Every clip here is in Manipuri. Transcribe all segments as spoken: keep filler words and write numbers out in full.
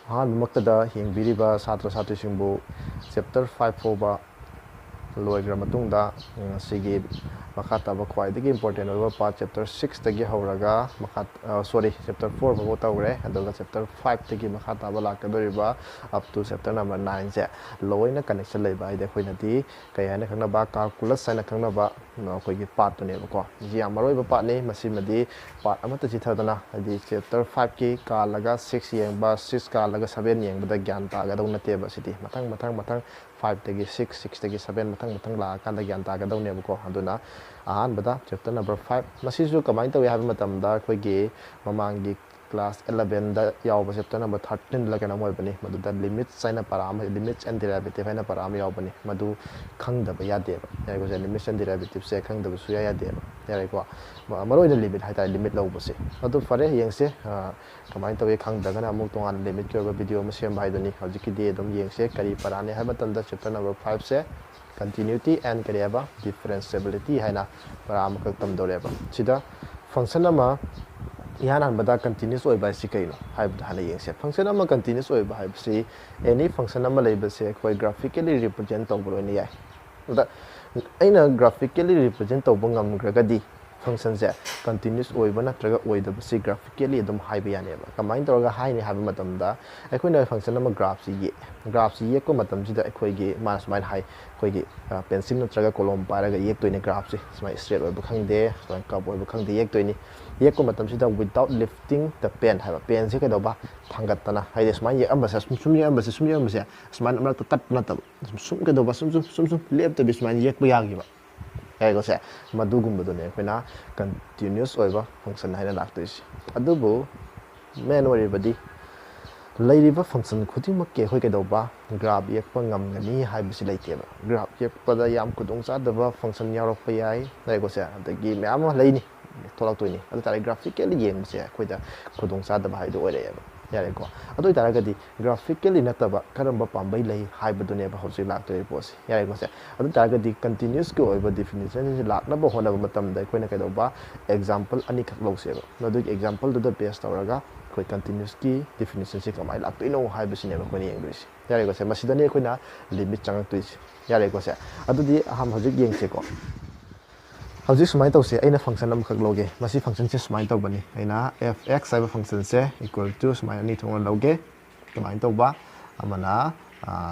ꯑꯍꯥꯟꯕꯃꯛꯇꯗ ꯌꯦꯡꯕꯤꯔꯤꯕ ꯁꯥꯇ꯭ꯔ ꯁꯥꯇ꯭ꯔꯤꯁꯤꯡꯕꯨ chapter five ꯐꯥꯎꯕ ꯂꯣꯏꯈ꯭ꯔ ꯃꯇꯨꯡꯗ, ꯎꯝ, ꯁꯤꯒꯤ ꯃꯈꯥ ꯇꯥꯕ ꯈ꯭ꯋꯥꯏꯗꯒꯤ important ꯑꯣꯏꯕ part chapter sixꯇꯒꯤ ꯍꯧꯔꯒ ꯃꯈꯥ, sorry, chapter four ꯐꯥꯎꯕ ꯇꯧꯈ꯭ꯔꯦ꯫ ꯑꯗꯨꯒ chapter fiveꯇꯒꯤ ꯃꯈꯥ ꯇꯥꯕ ꯂꯥꯛꯀꯗꯧꯔꯤꯕ up to chapter number nineꯁꯦ ꯂꯣꯏꯅ connection ꯂꯩꯕ ꯍꯥꯏꯗꯤ ꯑꯩꯈꯣꯏꯅꯗꯤ ꯀꯩ ꯍꯥꯏꯅ ꯈꯪꯅꯕ, calculus ꯍꯥꯏꯅ ꯈꯪꯅꯕ, ꯎꯝ, ꯑꯩꯈꯣꯏꯒꯤ partꯇꯨꯅꯦꯕꯀꯣ꯫ ꯁꯤ ꯌꯥꯝ ꯃꯔꯨ ꯑꯣꯏꯕ partꯅꯤ꯫ ꯃꯁꯤꯃꯗꯤ part ꯑꯃꯠꯇ ꯆꯤꯊꯗꯅ, ꯍꯥꯏꯗꯤ chapter fiveꯀꯤ ꯀꯥꯜꯂꯒ six ꯌꯦꯡꯕ, six ꯀꯥꯜꯂꯒ seven ꯌꯦꯡꯕꯗ ꯒ꯭ꯌꯥꯟ ꯇꯥꯒꯗꯧ ꯅꯠꯇꯦꯕ꯫ ꯁꯤꯗꯤ ꯃꯊꯪ ꯃꯊꯪ ꯃꯊꯪ fiveꯇꯒꯤ six, sixꯇꯒꯤ seven ꯃꯊꯪ ꯃꯊꯪ ꯂꯥꯛꯑꯀꯥꯟꯗ ꯒ꯭ꯌꯥꯟ ꯇꯥꯒꯗꯧꯅꯦꯕꯀꯣ꯫ ꯑꯗꯨꯅ ꯑꯍꯥꯟꯕꯗ chapter number five, ꯃꯁꯤꯁꯨ ꯀꯃꯥꯏꯅ ꯇꯧꯏ ꯍꯥꯏꯕ ꯃꯇꯝꯗ, ꯑꯩꯈꯣꯏꯒꯤ ꯃꯃꯥꯡꯒꯤ class elevenꯗ ꯌꯥꯎꯕ chapter number thirteenꯂ ꯀꯩꯅꯣꯝ ꯑꯣꯏꯕꯅꯤ꯫ ꯃꯗꯨꯗ limits ꯍꯥꯏꯅ ꯄꯔꯥ ꯑꯃ, limits and derivative ꯍꯥꯏꯅ ꯄꯔꯥ ꯑꯃ ꯌꯥꯎꯕꯅꯤ꯫ ꯃꯗꯨ ꯈꯪꯗꯕ ꯌꯥꯗꯦꯕ꯫ ꯌꯥꯔꯦꯀꯣ? ꯁꯦ, limits and derivativeꯁꯦ ꯈꯪꯗꯕ ꯁꯨꯡꯌꯥ ꯌꯥꯗꯦꯕ꯫ ꯌꯥꯔꯦꯀꯣ? ꯃ-, ꯃꯔꯨꯑꯣꯏꯅ limit ꯍꯥꯏꯇꯥꯔꯦ, limit ꯂꯧꯕꯁꯦ꯫ ꯑꯗꯨ ꯐꯔꯦ, ꯌꯦꯡꯁꯦ, ꯑ, ꯀꯃꯥꯏꯅ ꯇꯧꯏ꯫ ꯈꯪꯗ꯭ꯔꯒꯅ ꯑꯃꯨꯛ ꯇꯣꯉꯥꯟꯅ limitꯀꯤ ꯑꯣꯏꯕ video ꯑꯃ ꯁꯦꯝꯕ ꯍꯥꯏꯗꯨꯅꯤ꯫ ꯍꯧꯖꯤꯛꯀꯤꯗꯤ ꯑꯗꯨꯝ ꯌꯦꯡꯁꯦ ꯀꯔꯤ ꯄꯔꯥꯅꯤ ꯍꯥꯏꯕ ꯃꯇꯝꯗ chapter number fiveꯁꯦ continuity and ꯀꯔꯤ ꯍꯥꯏꯕ, differentiability ꯍꯥꯏꯅ ꯄꯔꯥ ꯑꯃꯈꯛ ꯇꯝꯗꯧꯔꯦꯕ꯫ ꯁꯤꯗ function ꯑꯃ ꯏꯍꯥꯟ ꯍꯥꯟꯕꯗ continuous ꯑꯣꯏꯕ ꯍꯥꯏꯁꯤ ꯀꯩꯅꯣ ꯍꯥꯏꯕꯗꯣ ꯍꯥꯟꯅ ꯌꯦꯡꯁꯦ꯫ Function ꯑꯃ continuous ꯑꯣꯏꯕ ꯍꯥꯏꯕꯁꯤ any function ꯑꯃ ꯂꯩꯕꯁꯦ ꯑꯩꯈꯣꯏ graphically represent ꯇꯧꯕ ꯂꯣꯏꯅ ꯌꯥꯏ꯫ ꯑꯗ ꯑꯩꯅ graphically represent ꯇꯧꯕ ꯉꯝꯈ꯭ꯔꯒꯗꯤ functionꯁꯦ continuous ꯑꯣꯏꯕ ꯅꯠꯇ꯭ꯔꯒ ꯑꯣꯏꯗꯕꯁꯤ graphically ꯑꯗꯨꯝ ꯍꯥꯏꯕ ꯌꯥꯅꯦꯕ꯫ ꯀꯃꯥꯏꯅ ꯇꯧꯔꯒ ꯍꯥꯏꯅꯤ ꯍꯥꯏꯕ ꯃꯇꯝꯗ, ꯑꯩꯈꯣꯏꯅ function ꯑꯃ graphꯁꯤ ꯌꯦꯛꯑꯦ꯫ Graphꯁꯤ ꯌꯦꯛꯄ ꯃꯇꯝꯁꯤꯗ ꯑꯩꯈꯣꯏꯒꯤ, ꯃꯥꯅ ꯁꯨꯃꯥꯏꯅ ꯍꯥꯏ, ꯑꯩꯈꯣꯏꯒꯤ, ꯑ, pencil ꯅꯠꯇ꯭ꯔꯒ ꯀꯣꯂꯣꯝ ꯄꯥꯏꯔꯒ ꯌꯦꯛꯇꯣꯏꯅꯦ graphꯁꯤ꯫ ꯁꯨꯃꯥꯏꯅ straight ꯑꯣꯏꯕ ꯈꯪꯗꯦ, ꯁꯨꯃꯥꯏꯅ curve ꯑꯣꯏꯕ ꯈꯪꯗꯦ, ꯌꯦꯛꯇꯣꯏꯅꯤ꯫ ꯌꯦꯛꯄ ꯃꯇꯝꯁꯤꯗ without lifting the pen ꯍꯥꯏꯕ, penꯁꯦ ꯀꯩꯗꯧꯕ, ꯊꯥꯡꯒꯠꯇꯅ, ꯍꯥꯏꯗꯤ ꯁꯨꯃꯥꯏꯅ ꯌꯦꯛꯑꯝꯕꯁꯦ, ꯁꯨꯝ, ꯁꯨꯝ ꯌꯦꯛꯑꯝꯕꯁꯦ, ꯁꯨꯝ ꯌꯦꯛꯑꯝꯕꯁꯦ, ꯁꯨꯃꯥꯏꯅ ꯃꯔꯛꯇ ꯇꯠꯄ ꯅꯠꯇꯕ, ꯁꯨꯝ, ꯁꯨꯝ ꯀꯩꯗꯧꯕ, ꯁꯨꯝ, ꯁꯨꯝ, ꯁꯨꯝ, ꯁꯨꯝ ꯂꯦꯞꯇꯕꯤ ꯁꯨꯃꯥꯏꯅ ꯌꯦꯛꯄ ꯌꯥꯈꯤꯕ꯫ ꯌꯥꯏꯀꯣ ꯁꯦ? ꯃꯗꯨꯒꯨꯝꯕꯗꯨꯅꯦ ꯑꯩꯈꯣꯏꯅ continuous ꯑꯣꯏꯕ function ꯍꯥꯏꯅ ꯂꯥꯛꯇꯣꯏꯁꯦ꯫ ꯑꯗꯨꯕꯨ main ꯑꯣꯏꯔꯤꯕꯗꯤ ꯂꯩꯔꯤꯕ function ꯈꯨꯗꯤꯡꯃꯛꯀꯤ ꯑꯩꯈꯣꯏ ꯀꯩꯗꯧꯕ, graph ꯌꯦꯛꯄ ꯉꯝꯒꯅꯤ ꯍꯥꯏꯕꯁꯤ ꯂꯩꯇꯦꯕ꯫ Graph ꯌꯦꯛꯄꯗ ꯌꯥꯝ ꯈꯨꯗꯣꯡꯆꯥꯗꯕ function ꯌꯥꯎꯔꯛꯄ ꯌꯥꯏ, ꯌꯥꯏꯀꯣ ꯁꯦ? ꯑꯗꯒꯤ ꯃꯌꯥꯝ ꯑꯃ ꯂꯩꯅꯤ, ꯊꯣꯛꯂꯛꯇꯣꯏꯅꯤ꯫ ꯑꯗꯨ ꯇꯥꯔꯗꯤ graphically ꯌꯦꯡꯕꯁꯦ ꯑꯩꯈꯣꯏꯗ ꯈꯨꯗꯣꯡꯆꯥꯗꯕ ꯍꯥꯏꯗꯣ ꯑꯣꯏꯔꯛꯑꯦꯕ꯫ ꯌꯥꯔꯦꯀꯣ? ꯑꯗꯨ ꯑꯣꯏꯇꯥꯔꯒꯗꯤ graphically ꯅꯠꯇꯕ ꯀꯔꯝꯕ ꯄꯥꯝꯕꯩ ꯂꯩ ꯍꯥꯏꯕꯗꯨꯅꯦꯕ ꯍꯧꯖꯤꯛ ꯂꯥꯛꯇꯣꯏꯔꯤꯕ ꯄꯣꯠꯁꯦ꯫ ꯌꯥꯔꯦꯀꯣ ꯁꯦ? ꯑꯗꯨ ꯇꯥꯔꯒꯗꯤ continuousꯀꯤ ꯑꯣꯏꯕ definitionꯁꯦ ꯂꯥꯛꯅꯕ ꯍꯣꯠꯅꯕ ꯃꯇꯝꯗ ꯑꯩꯈꯣꯏꯅ ꯀꯩꯗꯧꯕ, example ꯑꯅꯤꯈꯛ ꯂꯧꯁꯦꯕ꯫ ꯃꯗꯨꯒꯤ exampleꯗꯨꯗ base ꯇꯧꯔꯒ ꯑꯩꯈꯣꯏ ꯀꯟꯇꯤꯅ꯭ꯌꯨꯁꯀꯤ ꯗꯤꯐꯤꯅꯤꯁꯟꯁꯦ ꯀꯃꯥꯏꯅ ꯂꯥꯛꯇꯣꯏꯅꯣ ꯍꯥꯏꯕꯁꯤꯅꯦꯕ ꯑꯩꯈꯣꯏꯅ ꯌꯦꯡꯗꯣꯏꯁꯦ꯫ ꯌꯥꯔꯦꯀꯣ ꯁꯦ? ꯃꯁꯤꯗꯅꯤ ꯑꯩꯈꯣꯏꯅ ꯂꯤꯃꯤꯠ ꯆꯪꯉꯛꯇꯣꯏꯁꯦ꯫ ꯌꯥꯔꯦꯀꯣ ꯁꯦ? ꯑꯗꯨꯗꯤ ꯑꯍꯥꯟꯕ ꯍꯧꯖꯤꯛ ꯌꯦꯡꯁꯦꯀꯣ꯫ ꯍꯧꯖꯤꯛ ꯁꯨꯃꯥꯏꯅ ꯇꯧꯁꯦ, ꯑꯩꯅ ꯐꯪꯁꯟ ꯑꯃꯈꯛ ꯂꯧꯒꯦ꯫ ꯃꯁꯤ ꯐꯪꯁꯟꯁꯦ ꯁꯨꯃꯥꯏꯅ ꯇꯧꯕꯅꯤ꯫ ꯑꯩꯅ f x ꯍꯥꯏꯕ ꯐꯪꯁꯟꯁꯦ equal to ꯁꯨꯃꯥꯏꯅ ꯑꯅꯤ ꯊꯣꯛꯅ ꯂꯧꯒꯦ꯫ ꯀꯃꯥꯏꯅ ꯇꯧꯕ? ꯑꯃꯅ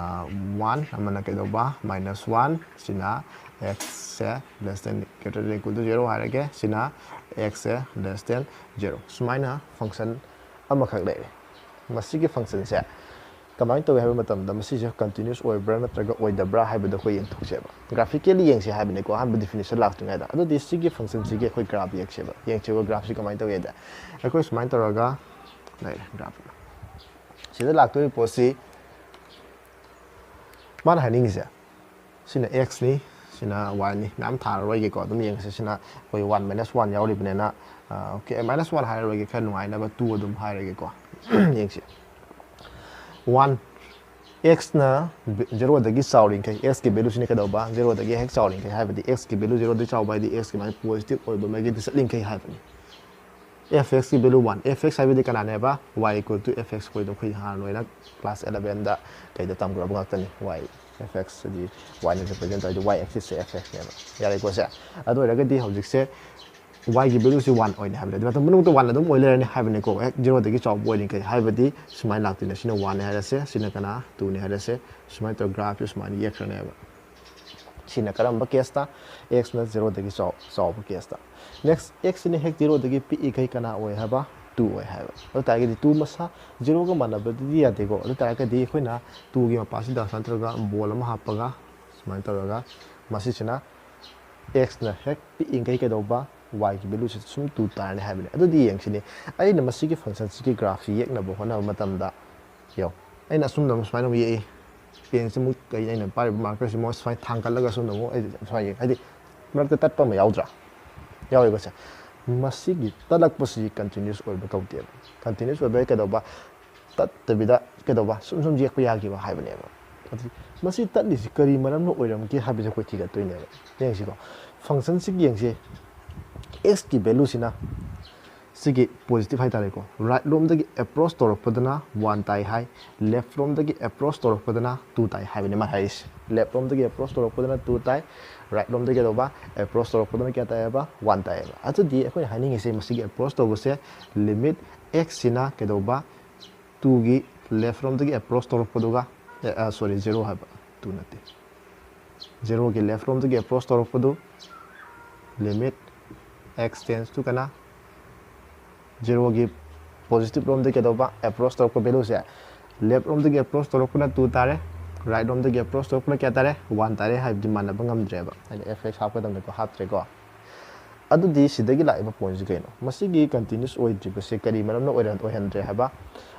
ꯋꯥꯟ, ꯑꯃꯅ ꯀꯩꯗꯧꯕ? Minus one. ꯁꯤꯅ x say less than, greater than, equal to zero ꯍꯥꯏꯔꯒꯦ꯫ ꯁꯤꯅ x ꯁꯦ less than zero꯫ ꯁꯨꯃꯥꯏꯅ ꯐꯪꯁꯟ ꯑꯃꯈꯛ ꯂꯩꯔꯦ꯫ ꯃꯁꯤꯒꯤ ꯐꯪꯁꯟꯁꯦ ꯀꯃꯥꯏꯅ ꯇꯧꯏ ꯍꯥꯏꯕ ꯃꯇꯝꯗ, ꯃꯁꯤꯁꯦ ꯀꯟꯇꯤꯅ꯭ꯌꯨꯁ ꯑꯣꯏꯕ꯭ꯔꯥ ꯅꯠꯇ꯭ꯔꯒ ꯑꯣꯏꯗꯕ꯭ꯔꯥ ꯍꯥꯏꯕꯗꯣ ꯑꯩꯈꯣꯏ ꯌꯦꯡꯊꯣꯛꯁꯦꯕ꯫ ꯒ꯭ꯔꯥꯐꯤꯀꯦꯜꯂꯤ ꯌꯦꯡꯁꯦ ꯍꯥꯏꯕꯅꯤꯀꯣ, ꯑꯍꯥꯟꯕ ꯗꯤꯐꯤꯅꯤꯁꯟ ꯂꯥꯛꯇ꯭ꯔꯤꯉꯩꯗ꯫ ꯑꯗꯨꯗꯤ ꯁꯤꯒꯤ ꯐꯪꯁꯟꯁꯤꯒꯤ ꯑꯩꯈꯣꯏ ꯒ꯭ꯔꯥꯐ ꯌꯦꯡꯁꯦꯕ꯫ ꯌꯦꯡꯁꯦꯕ, ꯒ꯭ꯔꯥꯐꯁꯤ ꯀꯃꯥꯏꯅ ꯇꯧꯒꯦꯗ, ꯑꯩꯈꯣꯏ ꯁꯨꯃꯥꯏꯅ ꯇꯧꯔꯒ ꯂꯩꯔꯦ ꯒ꯭ꯔꯥꯐ꯫ ꯁꯤꯗ ꯂꯥꯛꯇꯣꯔꯤꯕ ꯄꯣꯠꯁꯤ ꯃꯥꯅ ꯍꯥꯏꯅꯤꯡꯉꯤꯁꯦ, ꯁꯤꯅ x ꯅꯤ, ꯁꯤꯅ y ꯅꯤ꯫ ꯃꯌꯥꯝ ꯊꯥꯔꯔꯣꯏꯒꯦꯀꯣ, ꯑꯗꯨꯝ ꯌꯦꯡꯉꯁꯦ꯫ ꯁꯤꯅ ꯑꯩꯈꯣꯏ ꯋꯥꯟ ꯃꯥꯏꯅꯁ ꯋꯥꯟ ꯌꯥꯎꯔꯤꯕꯅꯤꯅ, ꯑꯣꯀꯦ, ꯃꯥꯏꯅꯁ ꯋꯥꯟ ꯍꯥꯏꯔꯔꯣꯏꯒꯦ, ꯈꯔ ꯅꯨꯡꯉꯥꯏꯅꯕ ꯇꯨ ꯑꯗꯨꯝ ꯍꯥꯏꯔꯒꯦꯀꯣ꯫ ꯌꯦꯡꯁꯤ, ꯋꯥꯟ, x ꯅ ꯖꯦꯔꯣꯗꯒꯤ ꯆꯥꯎꯔꯤꯈꯩ, x ꯀꯤ ꯚꯦꯂꯨꯁꯤꯅ ꯀꯩꯗꯧꯕ? ꯖꯦꯔꯣꯗꯒꯤ ꯍꯦꯛ ꯆꯥꯎꯔꯤꯈꯩ, ꯍꯥꯏꯕꯗꯤ x ꯀꯤ ꯚꯦꯂꯨ ꯖꯦꯔꯣꯗꯒꯤ ꯆꯥꯎꯕ ꯍꯥꯏꯗꯤ x ꯀꯤ ꯃꯥꯏ ꯄꯣꯖꯤꯇꯤꯚ ꯑꯣꯏꯕ ꯃꯥꯏꯀꯩꯗ ꯆꯠꯂꯤꯈꯩ ꯍꯥꯏꯕꯅꯤ꯫ f x ꯀꯤ ꯚꯦꯂꯨ ꯋꯥꯟ, f x ꯍꯥꯏꯕꯗꯤ ꯀꯅꯥꯅꯦꯕ? Y equal to f x ꯑꯩꯈꯣꯏꯗꯣ ꯑꯩꯈꯣꯏ ꯍꯥꯟꯅ ꯂꯣꯏꯅ ꯀ꯭ꯂꯥꯁ ꯑꯦꯂꯚꯦꯟꯗ ꯀꯩꯗ ꯇꯝꯈ꯭ꯔꯕ ꯉꯥꯛꯇꯅꯤ꯫ Y, f x ꯍꯥꯏꯗꯤ y ꯅ ꯔꯤꯄ꯭ꯔꯖꯦꯟ ꯇꯧꯔꯤꯗꯤ y axis ꯁꯦ f x ꯅꯦꯕ꯫ ꯌꯥꯔꯦꯀꯣ ꯁꯦ? ꯑꯗꯨ ꯑꯣꯏꯔꯒꯗꯤ ꯍꯧꯖꯤꯛꯁꯦ y ꯒꯤ ꯚꯦꯂꯨꯁꯤ ꯋꯥꯟ ꯑꯣꯏꯅꯤ ꯍꯥꯏꯕꯅꯦ꯫ ꯑꯗꯨ ꯃꯇꯝ ꯄꯨꯝꯅꯃꯛꯇ ꯋꯥꯟ ꯑꯗꯨꯝ ꯑꯣꯏ ꯂꯩꯔꯅꯤ ꯍꯥꯏꯕꯅꯤꯀꯣ꯫ ꯍꯦꯛ ꯖꯦꯔꯣꯗꯒꯤ ꯆꯥꯎꯕ ꯑꯣꯏꯔꯤꯈꯩ, ꯍꯥꯏꯕꯗꯤ ꯁꯨꯃꯥꯏꯅ ꯂꯥꯛꯇꯣꯏꯅꯦ꯫ ꯁꯤꯅ ꯋꯥꯟ ꯅꯤ ꯍꯥꯏꯔꯁꯦ, ꯁꯤꯅ ꯀꯅꯥ? ꯇꯨ ꯅꯤ ꯍꯥꯏꯔꯁꯦ꯫ ꯁꯨꯃꯥꯏꯅ ꯇꯧꯔꯒ ꯒ꯭ꯔꯥꯐꯁꯤ ꯁꯨꯃꯥꯏꯅ ꯌꯦꯛꯈ꯭ꯔꯅꯦꯕ꯫ ꯁꯤꯅ ꯀꯔꯝꯕ ꯀꯦꯁꯇ? x ꯅ ꯖꯦꯔꯣꯗꯒꯤ ꯆꯥꯎ-, ꯆꯥꯎꯕ ꯀꯦꯁꯇ꯫ ꯅꯦꯛꯁ, x ꯁꯤꯅ ꯍꯦꯛ ꯖꯦꯔꯣꯗꯒꯤ ꯄꯤꯛꯏꯈꯩ ꯀꯅꯥ ꯑꯣꯏ ꯍꯥꯏꯕ? ꯇꯨ ꯑꯣꯏ ꯍꯥꯏꯕ꯫ ꯑꯗꯨ ꯇꯥꯔꯒꯗꯤ ꯇꯨ ꯃꯁꯥ ꯖꯦꯔꯣꯒ ꯃꯥꯟꯅꯕꯗꯨꯗꯤ ꯌꯥꯗꯦꯀꯣ꯫ ꯑꯗꯨ ꯇꯥꯔꯒꯗꯤ ꯑꯩꯈꯣꯏꯅ ꯇꯨꯒꯤ ꯃꯄꯥꯁꯤꯗ ꯁꯨꯃꯥꯏꯅ ꯇꯧꯔꯒ ꯕꯣꯜ ꯑꯃ ꯍꯥꯞꯄꯒ, ꯁꯨꯃꯥꯏꯅ ꯇꯧꯔꯒ, ꯃꯁꯤꯁꯤꯅ x ꯅ ꯍꯦꯛ ꯄꯤꯛꯏꯈꯩ ꯀꯩꯗꯧꯕ? Y ꯒꯤ ꯚꯦꯂꯨꯁꯤ ꯁꯨꯝ ꯇꯨ ꯇꯥꯔꯅꯤ ꯍꯥꯏꯕꯅꯤ꯫ ꯑꯗꯨꯗꯤ ꯌꯦꯡꯁꯤꯅꯦ, ꯑꯩꯅ ꯃꯁꯤꯒꯤ ꯐꯪꯁꯟꯁꯤꯒꯤ ꯒ꯭ꯔꯥꯐꯁꯤ ꯌꯦꯛꯅꯕ ꯍꯣꯠꯅꯕ ꯃꯇꯝꯗ, ꯌꯦꯡꯉꯣ, ꯑꯩꯅ ꯑꯁꯨꯝꯅ ꯑꯃꯨꯛ ꯁꯨꯃꯥꯏꯅ ꯑꯃꯨꯛ ꯌꯦꯛꯏ꯫ ꯄꯦꯟꯁꯤ ꯑꯃꯨꯛ, ꯀꯩ, ꯑꯩꯅ ꯄꯥꯏꯔꯤꯕ ꯃꯥꯔꯀꯔꯁꯤ ꯑꯃꯨꯛ ꯁꯨꯃꯥꯏꯅ ꯊꯥꯡꯒꯠꯂꯒ ꯑꯁꯨꯝꯅ ꯑꯃꯨꯛ ꯑꯩ ꯁꯨꯃꯥꯏꯅ ꯌꯦꯛ-, ꯍꯥꯏꯗꯤ ꯃꯔꯛꯇ ꯇꯠꯄ ꯑꯃ ꯌꯥꯎꯗ꯭ꯔꯥ? ꯌꯥꯎꯋꯦꯕꯁꯦ꯫ ꯃꯁꯤꯒꯤ ꯇꯠꯂꯛꯄꯁꯤ ꯀꯟꯇꯤꯅ꯭ꯌꯨꯁ ꯑꯣꯏꯕ ꯀꯧꯗꯦꯕ꯫ ꯀꯟꯇꯤꯅ꯭ꯌꯨꯁ ꯑꯣꯏꯕ ꯍꯥꯏ ꯀꯩꯗꯧꯕ? ꯇꯠꯇꯕꯤꯗ ꯀꯩꯗꯧꯕ? ꯁꯨꯝ ꯁꯨꯝ ꯌꯦꯛꯄ ꯌꯥꯈꯤꯕ ꯍꯥꯏꯕꯅꯦꯕ꯫ ꯑꯗꯨꯗꯤ ꯃꯁꯤ ꯇꯠꯂꯤꯁꯤ ꯀꯔꯤ ꯃꯔꯝꯅ ꯑꯣꯏꯔꯝꯒꯦ ꯍꯥꯏꯕꯁꯦ ꯑꯩꯈꯣꯏ ꯊꯤꯒꯠꯇꯣꯏꯅꯦꯕ꯫ ꯌꯦꯡꯁꯤꯀꯣ, ꯐꯪꯁꯟꯁꯤꯒꯤ ꯌꯦꯡꯁꯤ, x ꯀꯤ ꯚꯦꯂꯨꯁꯤꯅ ꯁꯤꯒꯤ positive ꯍꯥꯏꯇꯥꯔꯦꯀꯣ, right ꯂꯣꯝꯗꯒꯤ approach ꯇꯧꯔꯛꯄꯗꯅ one ꯇꯥꯏ ꯍꯥꯏ, left ꯂꯣꯝꯗꯒꯤ approach ꯇꯧꯔꯛꯄꯗꯅ two ꯇꯥꯏ ꯍꯥꯏꯕꯅꯤ ꯃꯥ ꯍꯥꯏꯔꯤꯁꯦ꯫ Left ꯂꯣꯝꯗꯒꯤ approach ꯇꯧꯔꯛꯄꯗꯅ two ꯇꯥꯏ, right ꯂꯣꯝꯗꯒꯤ ꯀꯩꯗꯧꯕ, approach ꯇꯧꯔꯛꯄꯗꯅ ꯀꯌꯥ ꯇꯥꯏꯌꯦꯕ? One ꯇꯥꯏꯌꯦꯕ꯫ ꯑꯗꯨꯗꯤ ꯑꯩꯈꯣꯏꯅ ꯍꯥꯏꯅꯤꯡꯉꯤꯁꯦ, ꯃꯁꯤꯒꯤ approach ꯇꯧꯕꯁꯦ limit x ꯁꯤꯅ ꯀꯩꯗꯧꯕ, two ꯒꯤ left ꯔꯣꯝꯗꯒꯤ approach ꯇꯧꯔꯛꯄꯗꯨꯒ, sorry, zero ꯍꯥꯏꯕ, two ꯅꯠꯇꯦ, zero ꯒꯤ left ꯔꯣꯝꯗꯒꯤ approach ꯇꯧꯔꯛꯄꯗꯨ, limit x tends to ꯀꯅꯥ, zero ꯒꯤ positive ꯔꯣꯝꯗꯒꯤ ꯀꯩꯗꯧꯕ, approach ꯇꯧꯔꯛꯄ value ꯁꯦ, left ꯔꯣꯝꯗꯒꯤ approach ꯇꯧꯔꯛꯄꯅ two ꯇꯥꯔꯦ, right ꯔꯣꯝꯗꯒꯤ approach ꯇꯧꯔꯛꯄꯅ ꯀꯌꯥ ꯇꯥꯔꯦ? One ꯇꯥꯔꯦ ꯍꯥꯏꯕꯗꯤ ꯃꯥꯟꯅꯕ ꯉꯝꯗ꯭ꯔꯦꯕ꯫ ꯑꯩꯅ F X ꯍꯥꯞꯀꯗꯕꯅꯤꯀꯣ, ꯍꯥꯞꯇ꯭ꯔꯦꯀꯣ꯫ ꯑꯗꯨꯗꯤ ꯁꯤꯗꯒꯤ ꯂꯥꯛꯏꯕ point ꯁꯤ ꯀꯩꯅꯣ? ꯃꯁꯤꯒꯤ continuous ꯑꯣꯏꯗ꯭ꯔꯤꯕꯁꯦ ꯀꯔꯤ ꯃꯔꯝꯅ ꯑꯣꯏꯔ-, ꯑꯣꯏꯍꯟꯗ꯭ꯔꯦ ꯍꯥꯏꯕ?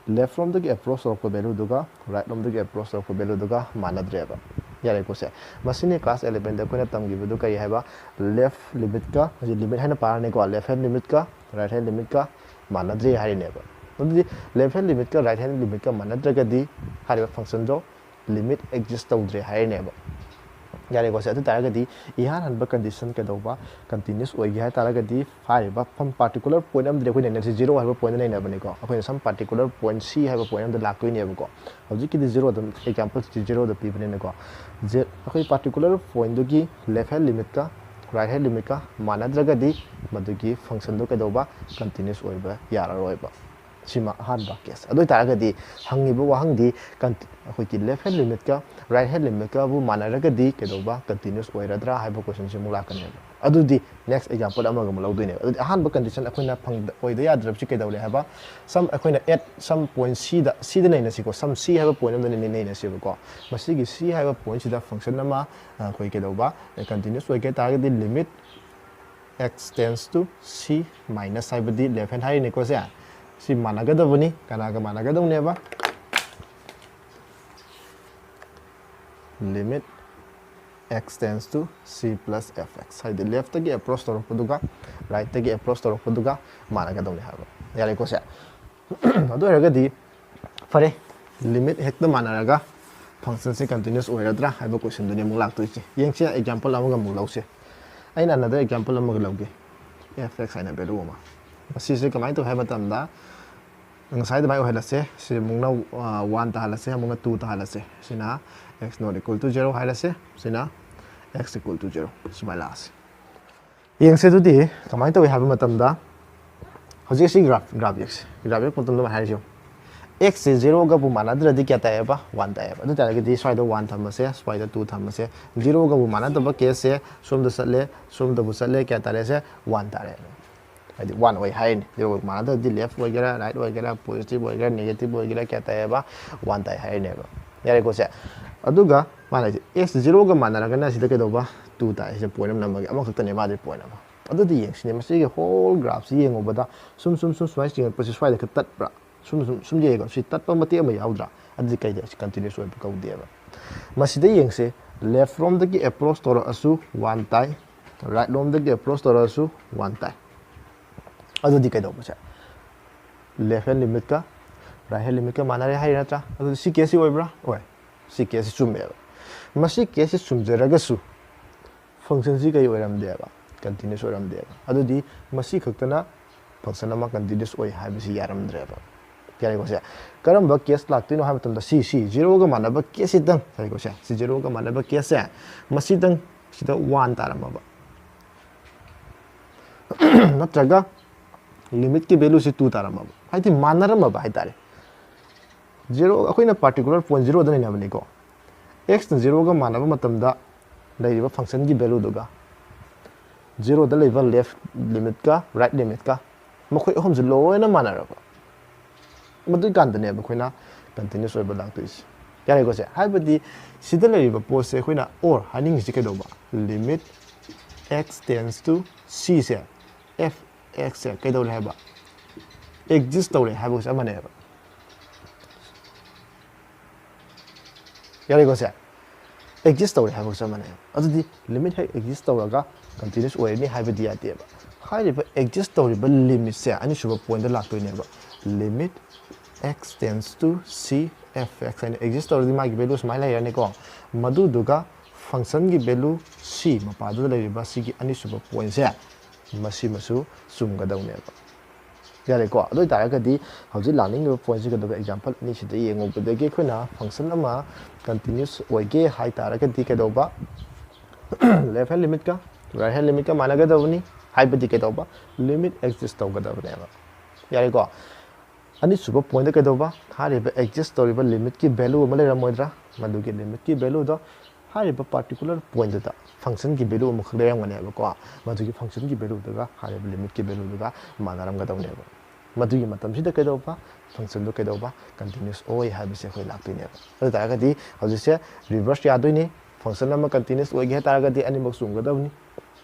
Left ꯔꯣꯝꯗꯒꯤ approach ꯇꯧꯔꯛꯄ value ꯗꯨꯒ right ꯔꯣꯝꯗꯒꯤ approach ꯇꯧꯔꯛꯄ value ꯗꯨꯒ ꯃꯥꯟꯅꯗ꯭ꯔꯦꯕ꯫ ꯌꯥꯔꯦꯀꯣ ꯁꯦ? ꯃꯁꯤꯅꯤ class eleven ꯗ ꯑꯩꯈꯣꯏꯅ ꯇꯝꯈꯤꯕꯗꯨ ꯀꯔꯤ ꯍꯥꯏꯕ? Left limit ꯀ, ꯍꯧꯖꯤꯛ limit ꯍꯥꯏꯅ ꯄꯥꯔꯅꯤꯀꯣ, left hand limit ꯀ right hand limit ꯀ ꯃꯥꯟꯅꯗ꯭ꯔꯦ ꯍꯥꯏꯔꯤꯅꯦꯕ꯫ ꯑꯗꯨꯗꯤ left hand limit ꯀ right hand limit ꯀ ꯃꯥꯟꯅꯗ꯭ꯔꯒꯗꯤ ꯍꯥꯏꯔꯤꯕ function ꯗꯣ limit exist ꯇꯧꯗ꯭ꯔꯦ ꯍꯥꯏꯔꯤꯅꯦꯕ꯫ ꯌꯥꯔꯦꯀꯣ ꯁꯦ? ꯑꯗꯨ ꯇꯥꯔꯒꯗꯤ ꯏꯍꯥꯟ ꯍꯥꯟꯕ condition ꯀꯩꯗꯧꯕ, continuous ꯑꯣꯏꯒꯦ ꯍꯥꯏ ꯇꯥꯔꯒꯗꯤ ꯍꯥꯏꯔꯤꯕ ꯐꯝ particular point ꯑꯃꯗꯤ ꯑꯩꯈꯣꯏ ꯅꯩꯅꯔꯤꯁꯦ zero ꯍꯥꯏꯕ point ꯅꯩꯅꯕꯅꯤꯀꯣ꯫ ꯑꯩꯈꯣꯏꯅ some particular point C ꯍꯥꯏꯕ point ꯑꯃꯗ ꯂꯥꯛꯇꯣꯏꯅꯦꯕꯀꯣ꯫ ꯍꯧꯖꯤꯛꯀꯤꯗꯤ zero ꯑꯗꯨꯝ, example ꯁꯤ zero ꯗ ꯄꯤꯕꯅꯤꯅꯀꯣ꯫ Ze-, ꯑꯩꯈꯣꯏ particular point ꯗꯨꯒꯤ left hand limit ꯀ right hand limit ꯀ ꯃꯥꯟꯅꯗ꯭ꯔꯒꯗꯤ ꯃꯗꯨꯒꯤ function ꯗꯨ ꯀꯩꯗꯧꯕ, continuous ꯑꯣꯏꯕ ꯌꯥꯔꯔꯣꯏꯕ꯫ ꯁꯤꯃ ꯑꯍꯥꯟꯕ case꯫ ꯑꯗꯨ ꯑꯣꯏꯇꯥꯔꯒꯗꯤ ꯍꯪꯉꯤꯕ ꯋꯥꯍꯪꯗꯤ, conti-, ꯑꯩꯈꯣꯏꯒꯤ left hand limit ꯀ right hand limit ꯀꯕꯨ ꯃꯥꯟꯅꯔꯒꯗꯤ ꯀꯩꯗꯧꯕ, continuous ꯑꯣꯏꯔꯗ꯭ꯔꯥ ꯍꯥꯏꯕ question ꯁꯤ ꯑꯃꯨꯛ ꯂꯥꯛꯀꯅꯦꯕ꯫ ꯑꯗꯨꯗꯤ next example ꯑꯃꯒ ꯑꯃꯨꯛ ꯂꯧꯗꯣꯏꯅꯦꯕ꯫ ꯑꯗꯨꯗꯤ ꯑꯍꯥꯟꯕ condition ꯑꯩꯈꯣꯏꯅ ꯐꯪꯗ-, ꯑꯣꯏꯗ ꯌꯥꯗ꯭ꯔꯕꯁꯤ ꯀꯩꯗꯧꯔꯦ ꯍꯥꯏꯕ? Some ꯑꯩꯈꯣꯏꯅ at some point C the, C the ꯅꯩꯅꯁꯤꯀꯣ, some C ꯍꯥꯏꯕ point ꯑꯃꯗ ꯅꯩ-, ꯅꯩꯅꯁꯦꯕꯀꯣ꯫ ꯃꯁꯤꯒꯤ C ꯍꯥꯏꯕ point ꯁꯤꯗ function ꯑꯃ, ꯑ, ꯑꯩꯈꯣꯏ ꯀꯩꯗꯧꯕ, continous ꯑꯣꯏꯒꯦ ꯇꯥꯔꯒꯗꯤ limit x tends to C minus ꯍꯥꯏꯕꯗꯤ left hand ꯍꯥꯏꯔꯤꯅꯤꯀꯣ ꯁꯦ꯫ ꯁꯤ ꯃꯥꯟꯅꯒꯗꯕꯅꯤ꯫ ꯀꯅꯥꯒ ꯃꯥꯟꯅꯒꯗꯧꯅꯦꯕ? Limit x tends to C plus F X꯫ ꯍꯥꯏꯗꯤ left ꯇꯒꯤ approach ꯇꯧꯔꯛꯄꯗꯨꯒ right ꯇꯒꯤ approach ꯇꯧꯔꯛꯄꯗꯨꯒ ꯃꯥꯟꯅꯒꯗꯧꯅꯦ ꯍꯥꯏꯕ꯫ ꯌꯥꯔꯦꯀꯣ ꯁꯦ? ꯑꯗꯨ ꯑꯣꯏꯔꯒꯗꯤ ꯐꯔꯦ, limit ꯍꯦꯛꯇ ꯃꯥꯟꯅꯔꯒ function ꯁꯦ continuous ꯑꯣꯏꯔꯗ꯭ꯔꯥ ꯍꯥꯏꯕ question ꯗꯨꯅꯤ ꯑꯃꯨꯛ ꯂꯥꯛꯇꯣꯏꯁꯦ꯫ ꯌꯦꯡꯁꯦ, example ꯑꯃꯒ ꯑꯃꯨꯛ ꯂꯧꯁꯦ꯫ ꯑꯩꯅ another example ꯑꯃꯒ ꯂꯧꯒꯦ꯫ F X ꯍꯥꯏꯅ value ꯑꯃ꯫ ꯃꯁꯤꯁꯦ ꯀꯃꯥꯏꯅ ꯇꯧ ꯍꯥꯏꯕ ꯃꯇꯝꯗ, ꯉꯁꯥꯏ ꯑꯗꯨꯃꯥꯏꯅ ꯑꯣꯏꯍꯜꯂꯁꯦ꯫ ꯁꯤ ꯑꯃꯨꯛꯅ ꯋꯥꯟ ꯇꯥꯍꯜꯂꯁꯦ, ꯑꯃꯨꯛꯅ ꯇꯨ ꯇꯥꯍꯜꯂꯁꯦ꯫ ꯁꯤꯅ x not equal to zero ꯍꯥꯏꯔꯁꯦ, ꯁꯤꯅ x equal to zero, ꯁꯨꯃꯥꯏꯅ ꯂꯥꯛꯑꯁꯦ꯫ ꯌꯦꯡꯁꯦ ꯑꯗꯨꯗꯤ ꯀꯃꯥꯏꯅ ꯇꯧꯏ ꯍꯥꯏꯕ ꯃꯇꯝꯗ, ꯍꯧꯖꯤꯛ ꯁꯤ ꯒ꯭ꯔꯥꯐ ꯒ꯭ꯔꯥꯐ ꯌꯦꯛꯁꯦ꯫ ꯒ꯭ꯔꯥꯐ ꯌꯦꯛꯄ ꯃꯇꯝꯗ ꯀꯃꯥꯏꯅ ꯍꯥꯏꯔꯤꯁꯤ ꯌꯦꯡꯉꯨ꯫ X ꯁꯦ ꯖꯦꯔꯣꯒꯕꯨ ꯃꯥꯟꯅꯗ꯭ꯔꯗꯤ ꯀꯌꯥ ꯇꯥꯏꯌꯦꯕ? ꯋꯥꯟ ꯇꯥꯏꯌꯦꯕ꯫ ꯑꯗꯨ ꯇꯥꯔꯒꯗꯤ ꯁ꯭ꯋꯥꯏꯗ ꯋꯥꯟ ꯊꯝꯃꯁꯦ, ꯁ꯭ꯋꯥꯏꯗ ꯇꯨ ꯊꯝꯃꯁꯦ꯫ ꯖꯦꯔꯣꯒꯕꯨ ꯃꯥꯟꯅꯗꯕ ꯀꯦꯁꯁꯦ ꯁꯣꯝꯗ ꯆꯠꯂꯦ, ꯁꯣꯝꯗꯕꯨ ꯆꯠꯂꯦ, ꯀꯌꯥ ꯇꯥꯔꯦ? ꯁꯦ ꯋꯥꯟ ꯇꯥꯔꯦ꯫ ꯍꯥꯏꯗꯤ ꯋꯥꯟ ꯑꯣꯏ ꯍꯥꯏꯔꯤꯅꯤ꯫ ꯖꯦꯔꯣꯒ ꯃꯥꯟꯅꯗ꯭ꯔꯗꯤ ꯂꯦꯐ ꯑꯣꯏꯒꯦꯔꯥ, ꯔꯥꯏꯠ ꯑꯣꯏꯒꯦꯔꯥ, ꯄꯣꯖꯤꯇꯤꯚ ꯑꯣꯏꯒꯦꯔꯥ, ꯅꯦꯒꯦꯇꯤꯚ ꯑꯣꯏꯒꯦꯔꯥ, ꯀꯌꯥ ꯇꯥꯏꯌꯦꯕ? ꯋꯥꯟ ꯇꯥꯏ ꯍꯥꯏꯔꯤꯅꯦꯕ꯫ ꯌꯥꯔꯦꯀꯣ ꯁꯦ? ꯑꯗꯨꯒ ꯃꯥꯅ ꯍꯥꯏꯁꯦ, ꯑꯦꯁ ꯖꯦꯔꯣꯒ ꯃꯥꯟꯅꯔꯒꯅ ꯁꯤꯗ ꯀꯩꯗꯧꯕ? ꯇꯨ ꯇꯥꯏ꯫ ꯁꯤꯗ ꯄꯣꯏꯟ ꯑꯃ ꯅꯝꯃꯒꯦ, ꯑꯃꯈꯛꯇꯅꯦ ꯃꯥꯗꯤ ꯄꯣꯏꯟ ꯑꯃ꯫ ꯑꯗꯨꯗꯤ ꯌꯦꯡꯁꯤꯅꯦ, ꯃꯁꯤꯒꯤ ꯍꯣꯜ ꯒ꯭ꯔꯥꯐꯁꯤ ꯌꯦꯡꯉꯨꯕꯗ ꯁꯨꯝ ꯁꯨꯝ ꯁꯨꯝ ꯁꯨꯃꯥꯏꯅ ꯆꯤꯡꯉꯛꯄꯁꯤ ꯁ꯭ꯋꯥꯏꯗ ꯈꯔ ꯇꯠꯄ꯭ꯔꯥ? ꯁꯨꯝ ꯁꯨꯝ ꯁꯨꯝ ꯌꯦꯡꯉꯦꯀꯣ, ꯁꯤ ꯇꯠꯄ ꯃꯇꯦꯛ ꯑꯃ ꯌꯥꯎꯗ꯭ꯔꯥ? ꯑꯗꯨꯗꯤ ꯀꯩꯗ ꯁꯤ ꯀꯟꯇꯤꯅ꯭ꯌꯨꯁ ꯑꯣꯏꯕ ꯀꯧꯗꯦꯕ꯫ ꯃꯁꯤꯗ ꯌꯦꯡꯁꯦ, ꯂꯦꯐ ꯔꯣꯝꯗꯒꯤ ꯑꯦꯄ꯭ꯔꯣꯁ ꯇꯧꯔꯛꯑꯁꯨ ꯋꯥꯟ ꯇꯥꯏ, ꯔꯥꯏꯠ ꯔꯣꯝꯗꯒꯤ ꯑꯦꯄ꯭ꯔꯣꯁ ꯇꯧꯔꯛꯑꯁꯨ ꯋꯥꯟ ꯇꯥꯏ꯫ ꯑꯗꯨꯗꯤ ꯀꯩꯗꯧꯕꯁꯦ? ꯂꯦꯐ ꯍꯦꯟ ꯂꯤꯃꯤꯠꯀ ꯔꯥꯏꯠ ꯍꯦꯟ ꯂꯤꯃꯤꯠꯀ ꯃꯥꯟꯅꯔꯦ ꯍꯥꯏꯔꯤ ꯅꯠꯇ꯭ꯔꯥ? ꯑꯗꯨꯗꯤ ꯁꯤ ꯀꯦꯁꯁꯤ ꯑꯣꯏꯕ꯭ꯔꯥ? ꯑꯣꯏ꯫ ꯁꯤ ꯀꯦꯁꯁꯤ ꯆꯨꯝꯃꯦꯕ꯫ ꯃꯁꯤ ꯀꯦꯁꯁꯤ ꯆꯨꯝꯖꯔꯒꯁꯨ ꯐꯪꯁꯟꯁꯤ ꯀꯩ ꯑꯣꯏꯔꯝꯗꯦꯕ? ꯀꯟꯇꯤꯅ꯭ꯌꯨꯁ ꯑꯣꯏꯔꯝꯗꯦꯕ꯫ ꯑꯗꯨꯗꯤ ꯃꯁꯤ ꯈꯛꯇꯅ ꯐꯪꯁꯟ ꯑꯃ ꯀꯟꯇꯤꯅ꯭ꯌꯨꯁ ꯑꯣꯏ ꯍꯥꯏꯕꯁꯤ ꯌꯥꯔꯝꯗ꯭ꯔꯦꯕ꯫ ꯌꯥꯔꯦꯀꯣ ꯁꯦ? ꯀꯔꯝꯕ ꯀꯦꯁ ꯂꯥꯛꯇꯣꯏꯅꯣ ꯍꯥꯏꯕ ꯃꯇꯝꯗ ꯁꯤ, ꯁꯤ ꯖꯦꯔꯣꯒ ꯃꯥꯟꯅꯕ ꯀꯦꯁꯁꯤꯗꯪ, ꯌꯥꯔꯦꯀꯣ ꯁꯦ? ꯁꯤ ꯖꯦꯔꯣꯒ ꯃꯥꯟꯅꯕ ꯀꯦꯁꯁꯦ, ꯃꯁꯤꯗꯪ ꯁꯤꯗ ꯋꯥꯟ ꯇꯥꯔꯝꯃꯕ, ꯅꯠꯇ꯭ꯔꯒ ꯂꯤꯃꯤꯠꯀꯤ ꯚꯦꯂꯨꯁꯤ ꯇꯨ ꯇꯥꯔꯝꯃꯕ, ꯍꯥꯏꯗꯤ ꯃꯥꯟꯅꯔꯝꯃꯕ ꯍꯥꯏꯇꯥꯔꯦ꯫ ꯖꯦꯔꯣ, ꯑꯩꯈꯣꯏꯅ ꯄꯥꯔꯇꯤꯀꯨꯂꯔ ꯄꯣꯏꯟ ꯖꯦꯔꯣꯗ ꯅꯩꯅꯕꯅꯤꯀꯣ꯫ ꯑꯦꯛꯁꯅ ꯖꯦꯔꯣꯒ ꯃꯥꯟꯅꯕ ꯃꯇꯝꯗ ꯂꯩꯔꯤꯕ ꯐꯪꯁꯟꯒꯤ ꯚꯦꯂꯨꯗꯨꯒ, ꯖꯦꯔꯣꯗ ꯂꯩꯕ ꯂꯦꯐ ꯂꯤꯃꯤꯠꯀ ꯔꯥꯏꯠ ꯂꯤꯃꯤꯠꯀ, ꯃꯈꯣꯏ ꯑꯍꯨꯝꯁꯦ ꯂꯣꯏꯅ ꯃꯥꯟꯅꯔꯕ, ꯃꯗꯨꯏ ꯀꯥꯟꯗꯅꯦꯕ ꯑꯩꯈꯣꯏꯅ ꯀꯟꯇꯤꯅ꯭ꯌꯨꯁ ꯑꯣꯏꯕ ꯂꯥꯛꯇꯣꯏꯁꯦ꯫ ꯌꯥꯔꯦꯀꯣ ꯁꯦ? ꯍꯥꯏꯕꯗꯤ ꯁꯤꯗ ꯂꯩꯔꯤꯕ ꯄꯣꯠꯁꯦ ꯑꯩꯈꯣꯏꯅ, ꯑꯣꯔ ꯍꯥꯏꯅꯤꯡꯉꯤꯁꯤ ꯀꯩꯗꯧꯕ? Limit x tends to c say, f x ꯁꯦ ꯀꯩꯗꯧꯔꯦ ꯍꯥꯏꯕ? ꯑꯦꯛꯖꯤꯁ ꯇꯧꯔꯦ ꯍꯥꯏꯕꯒꯁꯨ ꯑꯃꯅꯦꯕ꯫ ꯌꯥꯔꯦꯀꯣ ꯁꯦ? ꯑꯦꯛꯖꯤꯁ ꯇꯧꯔꯦ ꯍꯥꯏꯕꯒ ꯆꯞ ꯃꯥꯟꯅꯩ꯫ ꯑꯗꯨꯗꯤ ꯂꯤꯃꯤꯠ ꯍꯦꯛ ꯑꯦꯛꯖꯤꯁ ꯇꯧꯔꯒ ꯀꯟꯇꯤꯅ꯭ꯌꯨꯁ ꯑꯣꯏꯔꯅꯤ ꯍꯥꯏꯕꯗꯤ ꯌꯥꯗꯦꯕ꯫ ꯍꯥꯏꯔꯤꯕ ꯑꯦꯛꯖꯤꯁ ꯇꯧꯔꯤꯕ ꯂꯤꯃꯤꯠꯁꯦ ꯑꯅꯤꯁꯨꯕ ꯄꯣꯏꯟꯗ ꯂꯥꯛꯇꯣꯏꯅꯦꯕ꯫ Limit x tends to c f x ꯍꯥꯏꯅ ꯑꯦꯛꯖꯤꯁ ꯇꯧꯔꯗꯤ ꯃꯥꯒꯤ ꯚꯦꯂꯨ ꯁꯨꯃꯥꯏꯅ ꯂꯩꯔꯅꯤꯀꯣ꯫ ꯃꯗꯨꯗꯨꯒ ꯐꯪꯁꯟꯒꯤ ꯚꯦꯂꯨ c ꯃꯄꯥꯗꯨꯗ ꯂꯩꯔꯤꯕ ꯁꯤꯒꯤ ꯑꯅꯤꯁꯨꯕ ꯄꯣꯏꯟꯁꯦ, ꯃꯁꯤꯃꯁꯨ ꯆꯨꯝꯒꯗꯧꯅꯦꯕ꯫ ꯌꯥꯔꯦꯀꯣ? ꯑꯗꯨ ꯑꯣꯏꯇꯥꯔꯒꯗꯤ ꯍꯧꯖꯤꯛ ꯂꯥꯛꯅꯤꯡꯉꯤꯕ ꯄꯣꯏꯟꯠꯁꯤ ꯀꯩꯗꯧꯕ? ꯑꯦꯛꯖꯥꯝꯄꯜ ꯑꯅꯤꯁꯤꯗ ꯌꯦꯡꯉꯨꯕꯗꯒꯤ ꯑꯩꯈꯣꯏꯅ ꯐꯪꯁꯟ ꯑꯃ ꯀꯟꯇꯤꯅ꯭ꯌꯨꯁ ꯑꯣꯏꯒꯦ ꯍꯥꯏ ꯇꯥꯔꯒꯗꯤ ꯀꯩꯗꯧꯕ? ꯂꯦꯐ ꯍꯦꯟ ꯂꯤꯃꯤꯠꯀ ꯔꯥꯏꯠ ꯍꯦꯟ ꯂꯤꯃꯤꯠꯀ ꯃꯥꯟꯅꯒꯗꯕꯅꯤ, ꯍꯥꯏꯕꯗꯤ ꯀꯩꯗꯧꯕ? ꯂꯤꯃꯤꯠ ꯑꯦꯛꯖꯤꯁ ꯇꯧꯒꯗꯕꯅꯦꯕ꯫ ꯌꯥꯔꯦꯀꯣ? ꯑꯅꯤꯁꯨꯕ ꯄꯣꯏꯟꯠꯇ ꯀꯩꯗꯧꯕ? ꯍꯥꯏꯔꯤꯕ ꯑꯦꯛꯖꯤꯁ ꯇꯧꯔꯤꯕ ꯂꯤꯃꯤꯠꯀꯤ ꯚꯦꯂꯨ ꯑꯃ ꯂꯩꯔꯝꯃꯣꯏꯗ꯭ꯔꯥ? ꯃꯗꯨꯒꯤ ꯂꯤꯃꯤꯠꯀꯤ ꯚꯦꯂꯨꯗꯣ ꯍꯥꯏꯔꯤꯕ ꯄꯥꯔꯇꯤꯀꯨꯂꯔ ꯄꯣꯏꯟꯠꯇꯨꯗ ꯐꯪꯁꯟꯒꯤ ꯚꯦꯂꯨ ꯑꯃꯈꯛ ꯂꯩꯔꯝꯒꯅꯦꯕꯀꯣ꯫ ꯃꯗꯨꯒꯤ ꯐꯪꯁꯟꯒꯤ ꯚꯦꯂꯨꯗꯨꯒ ꯍꯥꯏꯔꯤꯕ ꯂꯤꯃꯤꯠꯀꯤ ꯚꯦꯂꯨꯗꯨꯒ ꯃꯥꯟꯅꯔꯝꯒꯗꯕꯅꯦꯕ꯫ ꯃꯗꯨꯒꯤ ꯃꯇꯝꯁꯤꯗ ꯀꯩꯗꯧꯕ? ꯐꯪꯁꯟꯗꯨ ꯀꯩꯗꯧꯕ? ꯀꯟꯇꯤꯅ꯭ꯌꯨꯁ ꯑꯣꯏ ꯍꯥꯏꯕꯁꯦ ꯑꯩꯈꯣꯏ ꯂꯥꯛꯇꯣꯏꯅꯦꯕ꯫ ꯑꯗꯨ ꯑꯣꯏ ꯇꯥꯔꯒꯗꯤ ꯍꯧꯖꯤꯛꯁꯦ ꯔꯤꯚꯔꯁ ꯌꯥꯗꯣꯏꯅꯤ꯫ ꯐꯪꯁꯟ ꯑꯃ ꯀꯟꯇꯤꯅ꯭ꯌꯨꯁ ꯑꯣꯏꯒꯦ ꯍꯥꯏ ꯇꯥꯔꯒꯗꯤ ꯑꯅꯤꯃꯛ ꯆꯨꯝꯒꯗꯕꯅꯤ꯫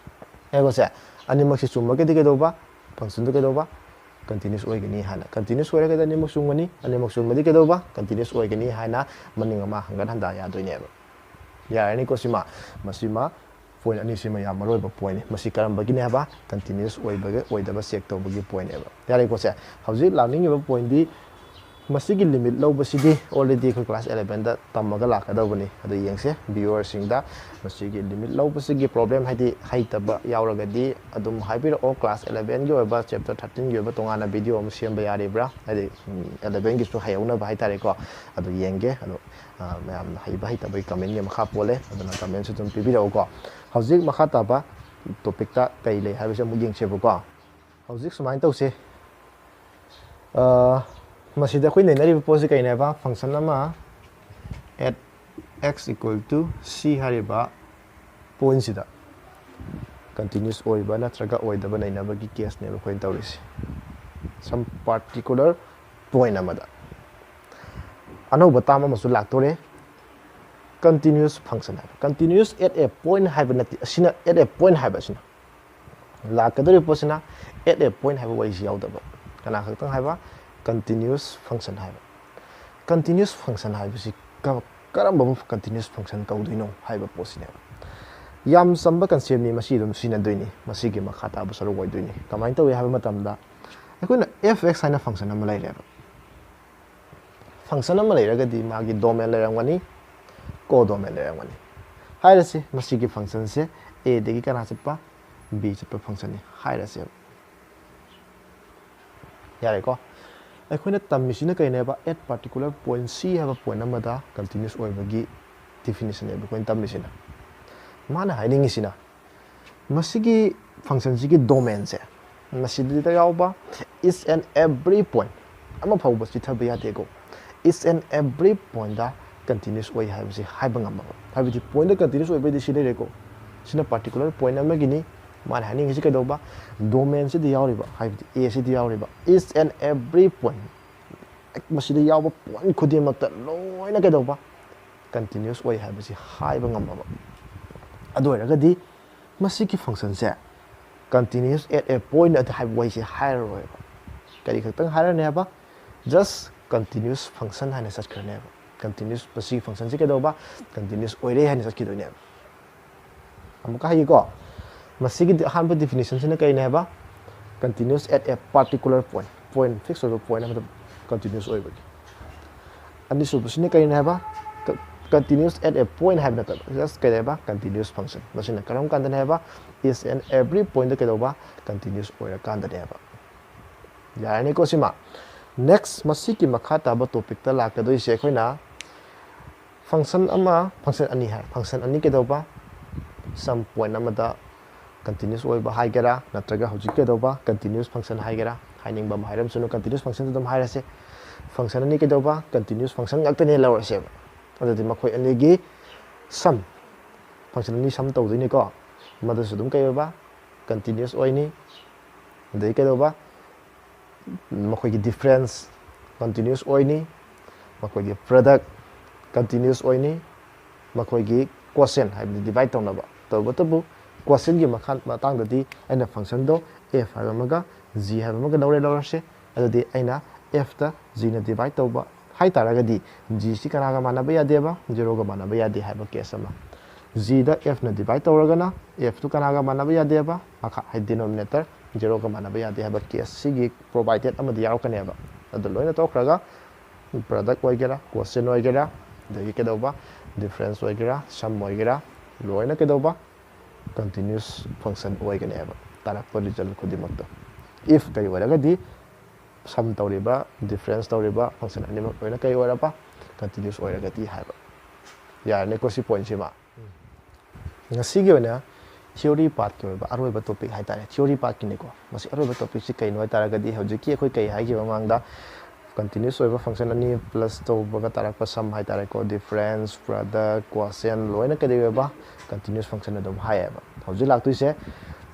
ꯌꯦꯡꯉꯣꯁꯦ, ꯑꯅꯤꯃꯛꯁꯤ ꯆꯨꯝꯃꯒꯗꯤ ꯀꯩꯗꯧꯕ? ꯐꯪꯁꯟꯗꯨ ꯀꯩꯗꯧꯕ? ꯀꯟꯇꯤꯅ꯭ꯌꯨꯁ ꯑꯣꯏꯒꯅꯤ ꯍꯥꯏꯅ꯫ ꯀꯟꯇꯤꯅ꯭ꯌꯨꯁ ꯑꯣꯏꯔꯒꯗꯤ ꯑꯅꯤꯃꯛ ꯆꯨꯝꯒꯅꯤ, ꯑꯅꯤꯃꯛ ꯆꯨꯝꯃꯗꯤ ꯀꯩꯗꯧꯕ? ꯀꯟꯇꯤꯅ꯭ꯌꯨꯁ ꯑꯣꯏꯒꯅꯤ ꯍꯥꯏꯅ ꯃꯅꯤꯡ ꯑꯃ ꯍꯟꯒꯠ ꯍꯟꯗ ꯌꯥꯗꯣꯏꯅꯦꯕ꯫ ꯌꯥꯔꯅꯤꯀꯣ ꯁꯤꯃ? ꯃꯁꯤꯃ ꯄꯣꯏꯟꯠ ꯑꯅꯤꯁꯤꯃ ꯌꯥꯝ ꯃꯔꯨ ꯑꯣꯏꯕ ꯄꯣꯏꯟꯠꯅꯤ꯫ ꯃꯁꯤ ꯀꯔꯝꯕꯒꯤꯅꯤ ꯍꯥꯏꯕ? ꯀꯟꯇꯤꯅ꯭ꯌꯨꯁ ꯑꯣꯏꯕꯒ ꯑꯣꯏꯗꯕ ꯆꯦꯛ ꯇꯧꯕꯒꯤ ꯄꯣꯏꯟꯠꯅꯦꯕ꯫ ꯌꯥꯔꯦꯀꯣ ꯁꯦ? ꯍꯧꯖꯤꯛ ꯂꯥꯛꯅꯤꯡꯉꯤꯕ ꯄꯣꯏꯟꯠꯗꯤ ꯃꯁꯤꯒꯤ ꯂꯤꯃꯤꯠ ꯂꯧꯕꯁꯤꯗꯤ already ꯑꯩꯈꯣꯏ ꯀ꯭ꯂꯥꯁ ꯑꯦꯂꯦꯚꯦꯟꯗ ꯇꯝꯃꯒ ꯂꯥꯛꯀꯗꯧꯕꯅꯤ꯫ ꯑꯗꯨ ꯌꯦꯡꯁꯦ ꯚꯤꯌꯨꯋꯔꯁꯤꯡꯗ ꯃꯁꯤꯒꯤ ꯂꯤꯃꯤꯠ ꯂꯧꯕꯁꯤꯒꯤ ꯄ꯭ꯔꯣꯕ꯭ꯂꯦꯝ, ꯍꯥꯏꯗꯤ ꯍꯩꯇꯕ ꯌꯥꯎꯔꯒꯗꯤ ꯑꯗꯨꯝ ꯍꯥꯏꯕꯤꯔꯛꯑꯣ꯫ ꯀ꯭ꯂꯥꯁ ꯑꯦꯂꯦꯚꯦꯟꯒꯤ ꯑꯣꯏꯕ ꯆꯦꯞꯇꯔ ꯊꯥꯔꯇꯤꯟꯒꯤ ꯑꯣꯏꯕ ꯇꯣꯉꯥꯟꯅ ꯚꯤꯗꯤꯑꯣ ꯑꯃ ꯁꯦꯝꯕ ꯌꯥꯔꯤꯕ꯭ꯔꯥ? ꯍꯥꯏꯗꯤ, ꯎꯝ, ꯑꯦꯂꯦꯚꯦꯟꯒꯤꯁꯨ ꯍꯩꯍꯧꯅꯕ ꯍꯥꯏꯇꯥꯔꯦꯀꯣ꯫ ꯑꯗꯨ ꯌꯦꯡꯒꯦ꯫ ꯑꯗꯣ, ꯑ, ꯃꯌꯥꯝꯅ ꯍꯩꯕ ꯍꯩꯇꯕꯒꯤ ꯀꯃꯦꯟꯒꯤ ꯃꯈꯥ ꯄꯣꯜꯂꯦ꯫ ꯑꯗꯨꯅ ꯀꯃꯦꯟꯁꯨ ꯑꯗꯨꯝ ꯄꯤꯕꯤꯔꯛꯎꯀꯣ꯫ ꯍꯧꯖꯤꯛ ꯃꯈꯥ ꯇꯥꯕ ꯇꯣꯄꯤꯛꯇ ꯀꯩ ꯂꯩ ꯍꯥꯏꯕꯁꯦ ꯑꯃꯨꯛ ꯌꯦꯡꯁꯦꯕꯀꯣ꯫ ꯍꯧꯖꯤꯛ ꯁꯨꯃꯥꯏꯅ ꯇꯧꯁꯦ꯫ ꯑ, ꯃꯁꯤꯗ ꯑꯩꯈꯣꯏ ꯅꯩꯅꯔꯤꯕ ꯄꯣꯠꯁꯤ ꯀꯩꯅꯦꯕ? ꯐꯪꯁꯟ ꯑꯃ at x equal to c ꯍꯥꯏꯔꯤꯕ ꯄꯣꯏꯟꯠꯁꯤꯗ ꯀꯟꯇꯤꯅ꯭ꯌꯨꯁ ꯑꯣꯏꯕ ꯅꯠꯇ꯭ꯔꯒ ꯑꯣꯏꯗꯕ ꯅꯩꯅꯕꯒꯤ ꯀꯦꯁꯅꯦꯕ ꯑꯩꯈꯣꯏꯅ ꯇꯧꯔꯤꯁꯦ꯫ Some particular point ꯑꯃꯗ ꯑꯅꯧꯕ ꯇꯥꯔꯝ ꯑꯃꯁꯨ ꯂꯥꯛꯇꯣꯔꯦ, ꯀꯟꯇꯤꯅ꯭ꯌꯨꯁ ꯐꯪꯁꯟ ꯍꯥꯏꯕ꯫ ꯀꯟꯇꯤꯅ꯭ꯌꯨꯁ at a point ꯍꯥꯏꯕ ꯅꯠꯇꯦ, ꯑꯁꯤꯅ at a point ꯍꯥꯏꯕ ꯑꯁꯤꯅ꯫ ꯂꯥꯛꯀꯗꯧꯔꯤꯕ ꯄꯣꯠꯁꯤꯅ at a point ꯍꯥꯏꯕ ꯋꯥꯔꯤꯁꯤ ꯌꯥꯎꯗꯕ꯫ ꯀꯅꯥ ꯈꯛꯇꯪ ꯍꯥꯏꯕ? ꯀꯟꯇꯤꯅ꯭ꯌꯨꯁ ꯐꯪꯁꯟ ꯍꯥꯏꯕ꯫ ꯀꯟꯇꯤꯅ꯭ꯌꯨꯁ ꯐꯪꯁꯟ ꯍꯥꯏꯕꯁꯤ ꯀ-, ꯀꯔꯝꯕ ꯀꯟꯇꯤꯅ꯭ꯌꯨꯁ ꯐꯪꯁꯟ ꯀꯧꯗꯣꯏꯅꯣ ꯍꯥꯏꯕ ꯄꯣꯠꯁꯤꯅꯦꯕ꯫ ꯌꯥꯝ ꯆꯝꯕ ꯀꯟꯁꯦꯞꯅꯤ, ꯃꯁꯤ ꯑꯗꯨꯝ ꯁꯤꯖꯤꯟꯅꯗꯣꯏꯅꯤ, ꯃꯁꯤꯒꯤ ꯃꯈꯥ ꯇꯥꯕ ꯁꯔꯨꯛ ꯑꯣꯏꯗꯣꯏꯅꯤ꯫ ꯀꯃꯥꯏꯅ ꯇꯧꯏ ꯍꯥꯏꯕ ꯃꯇꯝꯗ, ꯑꯩꯈꯣꯏꯅ f x ꯍꯥꯏꯅ ꯐꯪꯁꯟ ꯑꯃ ꯂꯩꯔꯦꯕ꯫ ꯐꯪꯁꯟ ꯑꯃ ꯂꯩꯔꯒꯗꯤ ꯃꯥꯒꯤ ꯗꯣꯃꯦꯟ ꯂꯩꯔꯝꯒꯅꯤ, ꯀꯣ ꯗꯣꯃꯦꯟ ꯂꯩꯔꯝꯒꯅꯤ꯫ ꯍꯥꯏꯔꯁꯤ ꯃꯁꯤꯒꯤ ꯐꯪꯁꯟꯁꯦ a ꯗꯒꯤ ꯀꯅꯥ ꯆꯠꯄ? B ꯆꯠꯄ ꯐꯪꯁꯟꯅꯤ ꯍꯥꯏꯔꯁꯦꯕ꯫ ꯌꯥꯔꯦꯀꯣ? ꯑꯩꯈꯣꯏꯅ ꯇꯝꯃꯤꯁꯤꯅ ꯀꯩꯅꯦꯕ? At particular point C ꯍꯥꯏꯕ point ꯑꯃꯗ continuous ꯑꯣꯏꯕꯒꯤ definition ꯅꯦꯕ ꯑꯩꯈꯣꯏꯅ ꯇꯝꯃꯤꯁꯤꯅ꯫ ꯃꯥꯅ ꯍꯥꯏꯅꯤꯡꯉꯤꯁꯤꯅ ꯃꯁꯤꯒꯤ function ꯁꯤꯒꯤ domain ꯁꯦ, ꯃꯁꯤꯗ ꯌꯥꯎꯕ each and every point ꯑꯃ ꯐꯥꯎꯕ ꯆꯤꯊꯕ ꯌꯥꯗꯦꯀꯣ꯫ Each and every point the continuous ꯑꯣꯏ ꯍꯥꯏꯕꯁꯤ ꯍꯥꯏꯕ ꯉꯝꯃꯕ꯫ ꯍꯥꯏꯕꯗꯤ point ꯗ continuous ꯑꯣꯏꯕꯩꯗꯤ ꯁꯤ ꯂꯩꯔꯦꯀꯣ꯫ ꯁꯤꯅ particular point ꯑꯃꯒꯤꯅꯤ꯫ ꯃꯥꯅ ꯍꯥꯏꯅꯤꯡꯉꯤꯁꯤ ꯀꯩꯗꯧꯕ? Domain ꯁꯤꯗ ꯌꯥꯎꯔꯤꯕ, ꯍꯥꯏꯕꯗꯤ A ꯁꯤꯗ ꯌꯥꯎꯔꯤꯕ each and every point, ꯃꯁꯤꯗ ꯌꯥꯎꯕ point ꯈꯨꯗꯤꯡꯃꯛꯇ ꯂꯣꯏꯅ ꯀꯩꯗꯧꯕ? Continuous ꯑꯣꯏ ꯍꯥꯏꯕꯁꯤ ꯍꯥꯏꯕ ꯉꯝꯃꯕ꯫ ꯑꯗꯨ ꯑꯣꯏꯔꯒꯗꯤ ꯃꯁꯤꯒꯤ function say continuous at a point ꯑꯗꯨ ꯍꯥꯏꯕ ꯋꯥꯍꯩꯁꯦ ꯍꯥꯏꯔꯔꯣꯏꯕ꯫ ꯀꯔꯤ ꯈꯛꯇꯪ ꯍꯥꯏꯔꯅꯦꯕ? Just continuous function ꯍꯥꯏꯅ ꯆꯠꯈ꯭ꯔꯅꯦꯕ꯫ Continuous, ꯃꯁꯤꯒꯤ function ꯁꯤ ꯀꯩꯗꯧꯕ? Continuous ꯑꯣꯏꯔꯦ ꯍꯥꯏꯅ ꯆꯠꯈꯤꯗꯣꯏꯅꯦꯕ꯫ ꯑꯃꯨꯛꯀ ꯍꯥꯏꯒꯦꯀꯣ꯫ ꯃꯁꯤꯒꯤ ꯑꯍꯥꯟꯕ definition ꯁꯤꯅ ꯀꯩꯅꯦ ꯍꯥꯏꯕ? Continuous at a particular point, point, fix ꯑꯣꯏꯕ point ꯑꯃꯗ continuous ꯑꯣꯏꯕꯒꯤ꯫ ꯑꯅꯤꯁꯨꯕꯁꯤꯅ ꯀꯔꯤꯅꯦ ꯍꯥꯏꯕ? Continuous at a point ꯍꯥꯏꯕ ꯅꯠꯇꯕ, just ꯀꯩꯅꯦ ꯍꯥꯏꯕ? Continuous function꯫ ꯃꯁꯤꯅ ꯀꯔꯝ ꯀꯥꯟꯗꯅꯦ ꯍꯥꯏꯕ? Each and every point ꯗ ꯀꯩꯗꯧꯕ? Continuous ꯑꯣꯏꯔꯀꯥꯟꯗꯅꯦꯕ꯫ ꯌꯥꯔꯅꯤꯀꯣ ꯁꯤꯃ? Next, ꯃꯁꯤꯒꯤ ꯃꯈꯥ ꯇꯥꯕ topic ꯇ ꯂꯥꯛꯀꯗꯣꯏꯁꯦ ꯑꯩꯈꯣꯏꯅ function ꯑꯃ, function ꯑꯅꯤ ꯍꯥꯏ, function ꯑꯅꯤ ꯀꯩꯗꯧꯕ? Some point ꯑꯃꯗ continuous ꯑꯣꯏꯕ ꯍꯥꯏꯒꯦꯔꯥ, ꯅꯠꯇ꯭ꯔꯒ ꯍꯧꯖꯤꯛ ꯀꯩꯗꯧꯕ? Continuous function ꯍꯥꯏꯒꯦꯔꯥ, ꯍꯥꯏꯅꯤꯡꯕ ꯑꯃ ꯍꯥꯏꯔꯝꯁꯅꯨ, continuous function ꯑꯗꯨꯝ ꯍꯥꯏꯔꯁꯦ꯫ Function ꯑꯅꯤ ꯀꯩꯗꯧꯕ? Continuous function ꯉꯥꯛꯇꯅꯦ ꯂꯧꯔꯁꯦꯕ꯫ ꯑꯗꯨꯗꯤ ꯃꯈꯣꯏ ꯑꯅꯤꯒꯤ sum, function ꯑꯅꯤ sum ꯇꯧꯗꯣꯏꯅꯤꯀꯣ꯫ ꯃꯗꯨꯁꯨ ꯑꯗꯨꯝ ꯀꯩꯗꯧꯕ? Continuous ꯑꯣꯏꯅꯤ꯫ ꯑꯗꯩ ꯀꯩꯗꯧꯕ? ꯃꯈꯣꯏꯒꯤ difference continuous ꯑꯣꯏꯅꯤ, ꯃꯈꯣꯏꯒꯤ product continuous ꯑꯣꯏꯅꯤ, ꯃꯈꯣꯏꯒꯤ quotient, ꯍꯥꯏꯕꯗꯤ divide ꯇꯧꯅꯕ꯫ ꯇꯧꯕꯇꯕꯨ quotient ꯀꯤ ꯃꯈꯥ, ꯃꯇꯥꯡꯗꯗꯤ ꯑꯩꯅ function ꯗꯣ f ꯍꯥꯏꯕ ꯑꯃꯒ g ꯍꯥꯏꯕ ꯑꯃꯒ ꯂꯧꯔꯦ, ꯂꯧꯔꯁꯦ꯫ ꯑꯗꯨꯗꯤ ꯑꯩꯅ f ꯇ g ꯅ divide ꯇꯧꯕ ꯍꯥꯏꯇꯥꯔꯒꯗꯤ, g ꯁꯤ ꯀꯅꯥꯒ ꯃꯥꯟꯅꯕ ꯌꯥꯗꯦꯕ? Zero ꯒ ꯃꯥꯟꯅꯕ ꯌꯥꯗꯦ ꯍꯥꯏꯕ case ꯑꯃ꯫ G ꯗ f ꯅ divide ꯇꯧꯔꯒꯅ f ꯇꯨ ꯀꯅꯥꯒ ꯃꯥꯟꯅꯕ ꯌꯥꯗꯦꯕ? ꯃꯈꯥ, ꯍꯥꯏꯗꯤ denominator zero ꯒ ꯃꯥꯟꯅꯕ ꯌꯥꯗꯦ ꯍꯥꯏꯕ case ꯁꯤꯒꯤ provided ꯑꯃꯗꯤ ꯌꯥꯎꯔꯛꯀꯅꯦꯕ꯫ ꯑꯗꯨ ꯂꯣꯏꯅ ꯇꯣꯛꯈ꯭ꯔꯒ product ꯑꯣꯏꯒꯦꯔꯥ, quotient ꯑꯣꯏꯒꯦꯔꯥ, ꯑꯗꯒꯤ ꯀꯩꯗꯧꯕ, difference ꯑꯣꯏꯒꯦꯔꯥ, sum ꯑꯣꯏꯒꯦꯔꯥ, ꯂꯣꯏꯅ ꯀꯩꯗꯧꯕ? Continuous function ꯑꯣꯏꯒꯅꯦꯕ ꯇꯥꯔꯛꯄ result ꯈꯨꯗꯤꯡꯃꯛꯇ꯫ If ꯀꯔꯤ ꯑꯣꯏꯔꯒꯗꯤ, sum ꯇꯧꯔꯤꯕ, difference ꯇꯧꯔꯤꯕ function ꯑꯅꯤꯃꯛ ꯂꯣꯏꯅ ꯀꯩ ꯑꯣꯏꯔꯕ? Continuous ꯑꯣꯏꯔꯒꯗꯤ ꯍꯥꯏꯕ꯫ ꯌꯥꯔꯅꯤꯀꯣ ꯁꯤ point ꯁꯤꯃ? ꯉꯁꯤꯒꯤ ꯑꯣꯏꯅ theory part ꯀꯤ ꯑꯣꯏꯕ ꯑꯔꯣꯏꯕ topic ꯍꯥꯏꯇꯥꯔꯦ, theory part ꯀꯤꯅꯤꯀꯣ꯫ ꯃꯁꯤ ꯑꯔꯣꯏꯕ topic ꯁꯤ ꯀꯩꯅꯣ ꯍꯥꯏꯇꯥꯔꯒꯗꯤ, ꯍꯧꯖꯤꯛꯀꯤ ꯑꯩꯈꯣꯏ ꯀꯩ ꯍꯥꯏꯈꯤꯕ ꯃꯃꯥꯡꯗ, continuous ꯑꯣꯏꯕ function ꯑꯅꯤ plus ꯇꯧꯕꯒ ꯇꯥꯔꯛꯄ sum ꯍꯥꯏꯇꯥꯔꯦꯀꯣ, difference, product, quotient ꯂꯣꯏꯅ ꯀꯩꯗꯧꯋꯦꯕ? Continuous function ꯑꯗꯨꯝ ꯍꯥꯏꯌꯦꯕ꯫ ꯍꯧꯖꯤꯛ ꯂꯥꯛꯇꯣꯏꯁꯦ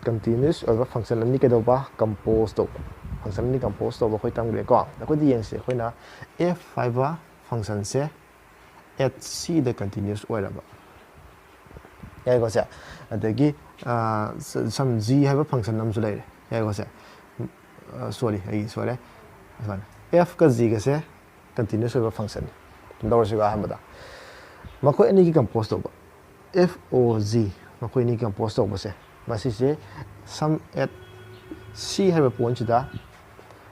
continuous ꯑꯣꯏꯕ function ꯑꯅꯤ ꯀꯩꯗꯧꯕ? Compose ꯇꯧꯕ꯫ Function ꯑꯅꯤ compose ꯇꯧꯕ ꯑꯩꯈꯣꯏ ꯇꯝꯈ꯭ꯔꯦꯀꯣ꯫ ꯑꯩꯈꯣꯏꯗꯤ ꯌꯦꯡꯁꯤ, ꯑꯩꯈꯣꯏꯅ f ꯍꯥꯏꯕ function say at c the continuous ꯑꯣꯏꯔꯕ ꯌꯥꯏꯀꯣ ꯁꯦ꯫ ꯑꯗꯒꯤ sum g ꯍꯥꯏꯕ function ꯑꯃꯁꯨ ꯂꯩꯔꯦ, ꯌꯥꯏꯀꯣ ꯁꯦ꯫ Sorry, ꯑꯩ ꯁꯣꯏꯔꯦ꯫ ꯁꯨꯃꯥꯏꯅ f ꯀ g ꯒꯁꯦ continuous ꯑꯣꯏꯕ function ꯅꯤ꯫ ꯂꯧꯔꯁꯤꯀꯣ ꯑꯍꯥꯟꯕꯗ꯫ ꯃꯈꯣꯏ ꯑꯅꯤꯒꯤ compose ꯇꯧꯕ, f o g, ꯃꯈꯣꯏ ꯑꯅꯤ compose ꯇꯧꯕꯁꯦ, ꯃꯁꯤꯁꯦ sum at c ꯍꯥꯏꯕ point ꯁꯤꯗ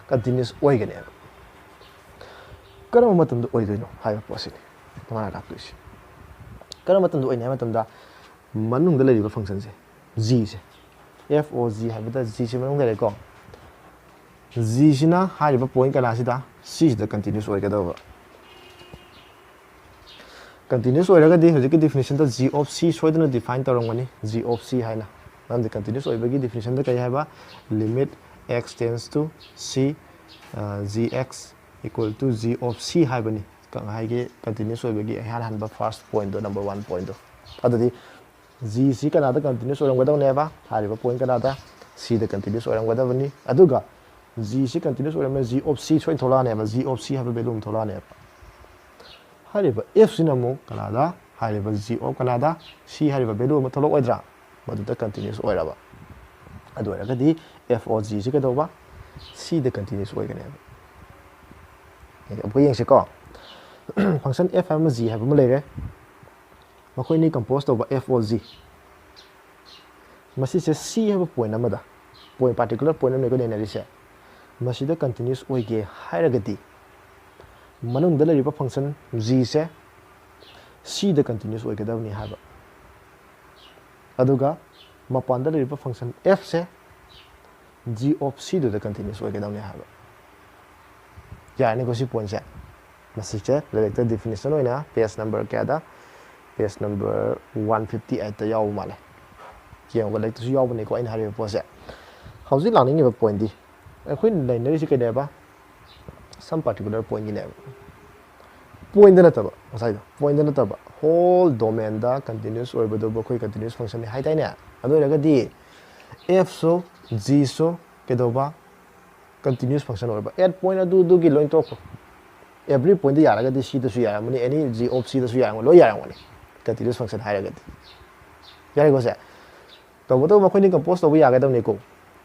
continuous ꯑꯣꯏꯒꯅꯦꯕ꯫ ꯀꯔꯝꯕ ꯃꯇꯝꯗ ꯑꯣꯏꯗꯣꯏꯅꯣ ꯍꯥꯏꯕ ꯄꯣꯠꯁꯤꯅꯤ ꯃꯥꯅ ꯂꯥꯛꯇꯣꯏꯁꯦ꯫ ꯀꯔꯝꯕ ꯃꯇꯝꯗ ꯑꯣꯏꯅꯤ ꯍꯥꯏꯕ ꯃꯇꯝꯗ, ꯃꯅꯨꯡꯗ ꯂꯩꯔꯤꯕ function ꯁꯦ, g ꯁꯦ, f o g ꯍꯥꯏꯕꯗ g ꯁꯤ ꯃꯅꯨꯡꯗ ꯂꯩꯔꯦꯀꯣ꯫ G ꯁꯤꯅ ꯍꯥꯏꯔꯤꯕ point ꯀꯅꯥꯁꯤꯗ? C ꯁꯤꯗ continuous ꯑꯣꯏꯒꯗꯕ꯫ Continuous ꯑꯣꯏꯔꯒꯗꯤ ꯍꯧꯖꯤꯛꯀꯤ definition the g of c ꯁꯣꯏꯗꯅ define ꯇꯧꯔꯝꯒꯅꯤ, g of c ꯍꯥꯏꯅ꯫ ꯃꯔꯝꯗꯤ continuous ꯑꯣꯏꯕꯒꯤ definition ꯗ ꯀꯔꯤ ꯍꯥꯏꯕ? Limit x tends to c, g x equal to g of c ꯍꯥꯏꯕꯅꯤ꯫ ꯀ-, ꯉꯁꯥꯏꯒꯤ continuous ꯑꯣꯏꯕꯒꯤ ꯏꯍꯥꯟ ꯍꯥꯟꯕ first point ꯗꯣ, number one point ꯗꯣ꯫ ꯑꯗꯨꯗꯤ g ꯁꯤ ꯀꯅꯥꯗ continuous ꯑꯣꯏꯔꯝꯒꯗꯕꯅꯦꯕ? ꯍꯥꯏꯔꯤꯕ point ꯀꯅꯥꯗ? C ꯗ continuous ꯑꯣꯏꯔꯝꯒꯗꯕꯅꯤ꯫ ꯑꯗꯨꯒ g ꯁꯤ continuous ꯑꯣꯏꯔꯝꯃꯦ, g of c ꯁꯣꯏꯅ ꯊꯣꯛꯂꯛꯑꯅꯦꯕ, g of c ꯍꯥꯏꯕ value ꯑꯃ ꯊꯣꯛꯂꯛꯑꯅꯦꯕ꯫ ꯍꯥꯏꯔꯤꯕ f ꯁꯤꯅ ꯑꯃꯨꯛ ꯀꯅꯥꯗ? ꯍꯥꯏꯔꯤꯕ g of ꯀꯅꯥꯗ? C ꯍꯥꯏꯔꯤꯕ value ꯑꯃ ꯊꯣꯛꯂꯛꯑꯣꯏꯗ꯭ꯔꯥ? ꯃꯗꯨꯗ continuous ꯑꯣꯏꯔꯕ꯫ ꯑꯗꯨ ꯑꯣꯏꯔꯒꯗꯤ f of g ꯁꯤ ꯀꯩꯗꯧꯕ? C ꯗ continuous ꯑꯣꯏꯒꯅꯦꯕ꯫ ꯑꯃꯨꯛꯀ ꯌꯦꯡꯁꯤꯀꯣ꯫ Function f ꯍꯥꯏꯕ ꯑꯃ g ꯍꯥꯏꯕ ꯑꯃ ꯂꯩꯔꯦ꯫ ꯃꯈꯣꯏ ꯑꯅꯤ compose ꯇꯧꯕ f of g꯫ ꯃꯁꯤꯁꯦ c ꯍꯥꯏꯕ point ꯑꯃꯗ, point, particular point ꯑꯃꯅꯦꯀꯣ ꯅꯩꯅꯔꯤꯁꯦ꯫ ꯃꯁꯤꯗ continuous ꯑꯣꯏꯒꯦ ꯍꯥꯏꯔꯒꯗꯤ ꯃꯅꯨꯡꯗ ꯂꯩꯔꯤꯕ function g ꯁꯦ c ꯗ continuous ꯑꯣꯏꯒꯗꯕꯅꯤ ꯍꯥꯏꯕ꯫ ꯑꯗꯨꯒ ꯃꯄꯥꯟꯗ ꯂꯩꯔꯤꯕ function f say g of c ꯗꯨꯗ continuous ꯑꯣꯏꯒꯗꯕꯅꯤ ꯍꯥꯏꯕ꯫ ꯌꯥꯔꯅꯤꯀꯣ ꯁꯤ ꯄꯣꯏꯟꯁꯦ꯫ ꯃꯁꯤꯁꯦ ꯂꯥꯏꯔꯤꯛꯇ ꯗꯤꯐꯤꯅꯤꯁꯟ ꯑꯣꯏꯅ ꯄꯦꯖ ꯅꯝꯕꯔ ꯀꯌꯥꯗ? ꯄꯦꯖ ꯅꯝꯕꯔ ꯋꯥꯟ ꯐꯤꯐꯇꯤ ꯑꯩꯠꯇ ꯌꯥꯎꯕ ꯃꯥꯜꯂꯦ꯫ ꯌꯦꯡꯉꯣ, ꯂꯥꯏꯔꯤꯛꯇꯁꯨ ꯌꯥꯎꯕꯅꯤꯀꯣ ꯑꯩꯅ ꯍꯥꯏꯔꯤꯕ ꯄꯣꯠꯁꯦ꯫ ꯍꯧꯖꯤꯛ ꯂꯥꯛꯅꯤꯡꯉꯤꯕ ꯄꯣꯏꯟꯗꯤ ꯑꯩꯈꯣꯏꯅ ꯅꯩꯅꯔꯤꯁꯤ ꯀꯩꯅꯦꯕ? ꯁꯝ ꯄꯥꯔꯇꯤꯀꯨꯂꯔ ꯄꯣꯏꯟꯒꯤꯅꯦꯕ꯫ ꯄꯣꯏꯟꯗ ꯅꯠꯇꯕ, ꯉꯁꯥꯏꯗꯣ ꯄꯣꯏꯟꯗ ꯅꯠꯇꯕ, ꯍꯣꯜ ꯗꯣꯃꯦꯟꯗ ꯀꯟꯇꯤꯅ꯭ꯌꯨꯁ ꯑꯣꯏꯕꯗꯨꯕꯨ ꯑꯩꯈꯣꯏ ꯀꯟꯇꯤꯅ꯭ꯌꯨꯁ ꯐꯪꯁꯟꯅꯤ ꯍꯥꯏꯗꯥꯏꯅꯦ? ꯑꯗꯨ ꯑꯣꯏꯔꯒꯗꯤ ꯑꯦꯐꯁꯨ ꯖꯤꯁꯨ ꯀꯩꯗꯧꯕ? ꯀꯟꯇꯤꯅ꯭ꯌꯨꯁ ꯐꯪꯁꯟ ꯑꯣꯏꯕ꯫ ꯑꯦꯠ ꯄꯣꯏꯟ ꯑꯗꯨ ꯑꯗꯨꯒꯤ ꯂꯣꯏ ꯇꯣꯛꯈ꯭ꯔꯣ꯫ ꯑꯦꯕ꯭ꯔꯤ ꯄꯣꯏꯟꯗ ꯌꯥꯔꯒꯗꯤ ꯁꯤꯗꯁꯨ ꯌꯥꯔꯝꯃꯅꯤ, ꯑꯦꯅꯤ ꯖꯤ ꯑꯣꯐ ꯁꯤꯗꯁꯨ ꯌꯥꯔꯝꯃꯅꯤ, ꯂꯣꯏ ꯌꯥꯔꯝꯒꯅꯤ ꯀꯟꯇꯤꯅ꯭ꯌꯨꯁ ꯐꯪꯁꯟ ꯍꯥꯏꯔꯒꯗꯤ꯫ ꯌꯥꯔꯦꯀꯣ ꯁꯦ? ꯇꯧꯕꯇꯕꯨ ꯃꯈꯣꯏꯅꯤ ꯀꯝꯄꯣꯁ ꯇꯧꯕ ꯌꯥꯒꯗꯕꯅꯤꯀꯣ꯫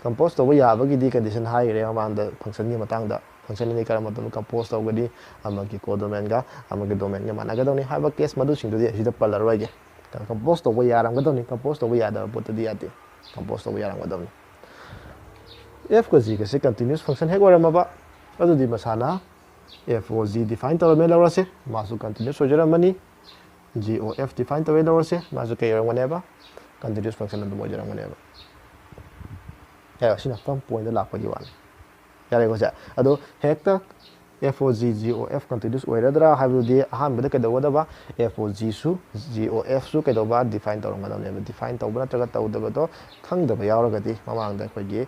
ꯀꯝꯄꯣꯁ ꯇꯧꯕ ꯌꯥꯕꯒꯤꯗꯤ ꯀꯟꯗꯤꯁꯟ ꯍꯥꯏꯈ꯭ꯔꯦ ꯃꯃꯥꯡꯗ, ꯐꯪꯁꯟꯒꯤ ꯃꯇꯥꯡꯗ꯫ ꯐꯪꯁꯟ ꯑꯅꯤ ꯀꯔꯝꯕ ꯃꯇꯝꯗ ꯀꯝꯄꯣꯁ ꯇꯧꯒꯅꯤ, ꯑꯃꯒꯤ ꯀꯣ ꯗꯣꯃꯦꯟꯒ ꯑꯃꯒꯤ ꯗꯣꯃꯦꯟꯒ ꯃꯥꯟꯅꯒꯗꯕꯅꯤ ꯍꯥꯏꯕ ꯀꯦꯁ ꯃꯗꯨꯁꯤꯡꯗꯨꯗꯤ ꯑꯁꯤꯗ ꯄꯜꯂꯔꯣꯏꯒꯦ꯫ ꯀꯝꯄꯣꯁ ꯇꯧꯕ ꯌꯥꯔꯝꯒꯗꯕꯅꯤ, ꯀꯝꯄꯣꯁ ꯇꯧꯕ ꯌꯥꯗꯕ ꯄꯣꯠꯇꯗꯤ ꯌꯥꯗꯦ, ꯀꯝꯄꯣꯁ ꯇꯧꯕ ꯌꯥꯔꯝꯒꯗꯕꯅꯤ꯫ ꯑꯦꯐꯀ ꯖꯤꯒꯁꯦ ꯀꯟꯇꯤꯅ꯭ꯌꯨꯁ ꯐꯪꯁꯟ ꯍꯦꯛ ꯑꯣꯏꯔꯝꯃꯕ, ꯑꯗꯨꯗꯤ ꯃꯁꯥꯅ ꯑꯦꯐ ꯑꯣ ꯖꯤ ꯗꯤꯐꯥꯏꯟ ꯇꯧꯔꯝꯃꯦ ꯂꯧꯔꯁꯦ, ꯃꯥꯁꯨ continues ꯑꯣꯏꯖꯔꯝꯃꯅꯤ꯫ G O F define ꯇꯧꯔꯦ ꯂꯧꯔꯁꯦ, ꯃꯥꯁꯨ ꯀꯩ ꯑꯣꯏꯔꯝꯒꯅꯦꯕ? ꯀꯟꯇꯤꯅ꯭ꯌꯨꯁ ꯐꯪꯁꯟ ꯑꯗꯨꯝ ꯑꯣꯏꯖꯔꯝꯒꯅꯦꯕ꯫ ꯌꯥꯔꯦ, ꯁꯤꯅ ꯐ꯭ꯔꯝ ꯄꯣꯏꯟꯗ ꯂꯥꯛꯄꯒꯤ ꯋꯥꯅꯤ꯫ ꯌꯥꯔꯦꯀꯣ ꯁꯦ? ꯑꯗꯣ ꯍꯦꯛꯇ F O G, G O F continues ꯑꯣꯏꯔꯗ꯭ꯔꯥ ꯍꯥꯏꯕꯗꯨꯗꯤ ꯑꯍꯥꯟꯕꯗ ꯀꯩꯗꯧꯒꯗꯕ? ꯑꯦꯐ ꯑꯣ ꯖꯤꯁꯨ, ꯖꯤ ꯑꯣ ꯑꯦꯐꯁꯨ ꯀꯩꯗꯧꯕ? ꯗꯤꯐꯥꯏꯟ ꯇꯧꯔꯝꯒꯗꯕꯅꯦꯕ꯫ ꯗꯤꯐꯥꯏꯟ ꯇꯧꯕ ꯅꯠꯇ꯭ꯔꯒ ꯇꯧꯗꯕꯗꯣ ꯈꯪꯗꯕ ꯌꯥꯎꯔꯒꯗꯤ ꯃꯃꯥꯡꯗ ꯑꯩꯈꯣꯏꯒꯤ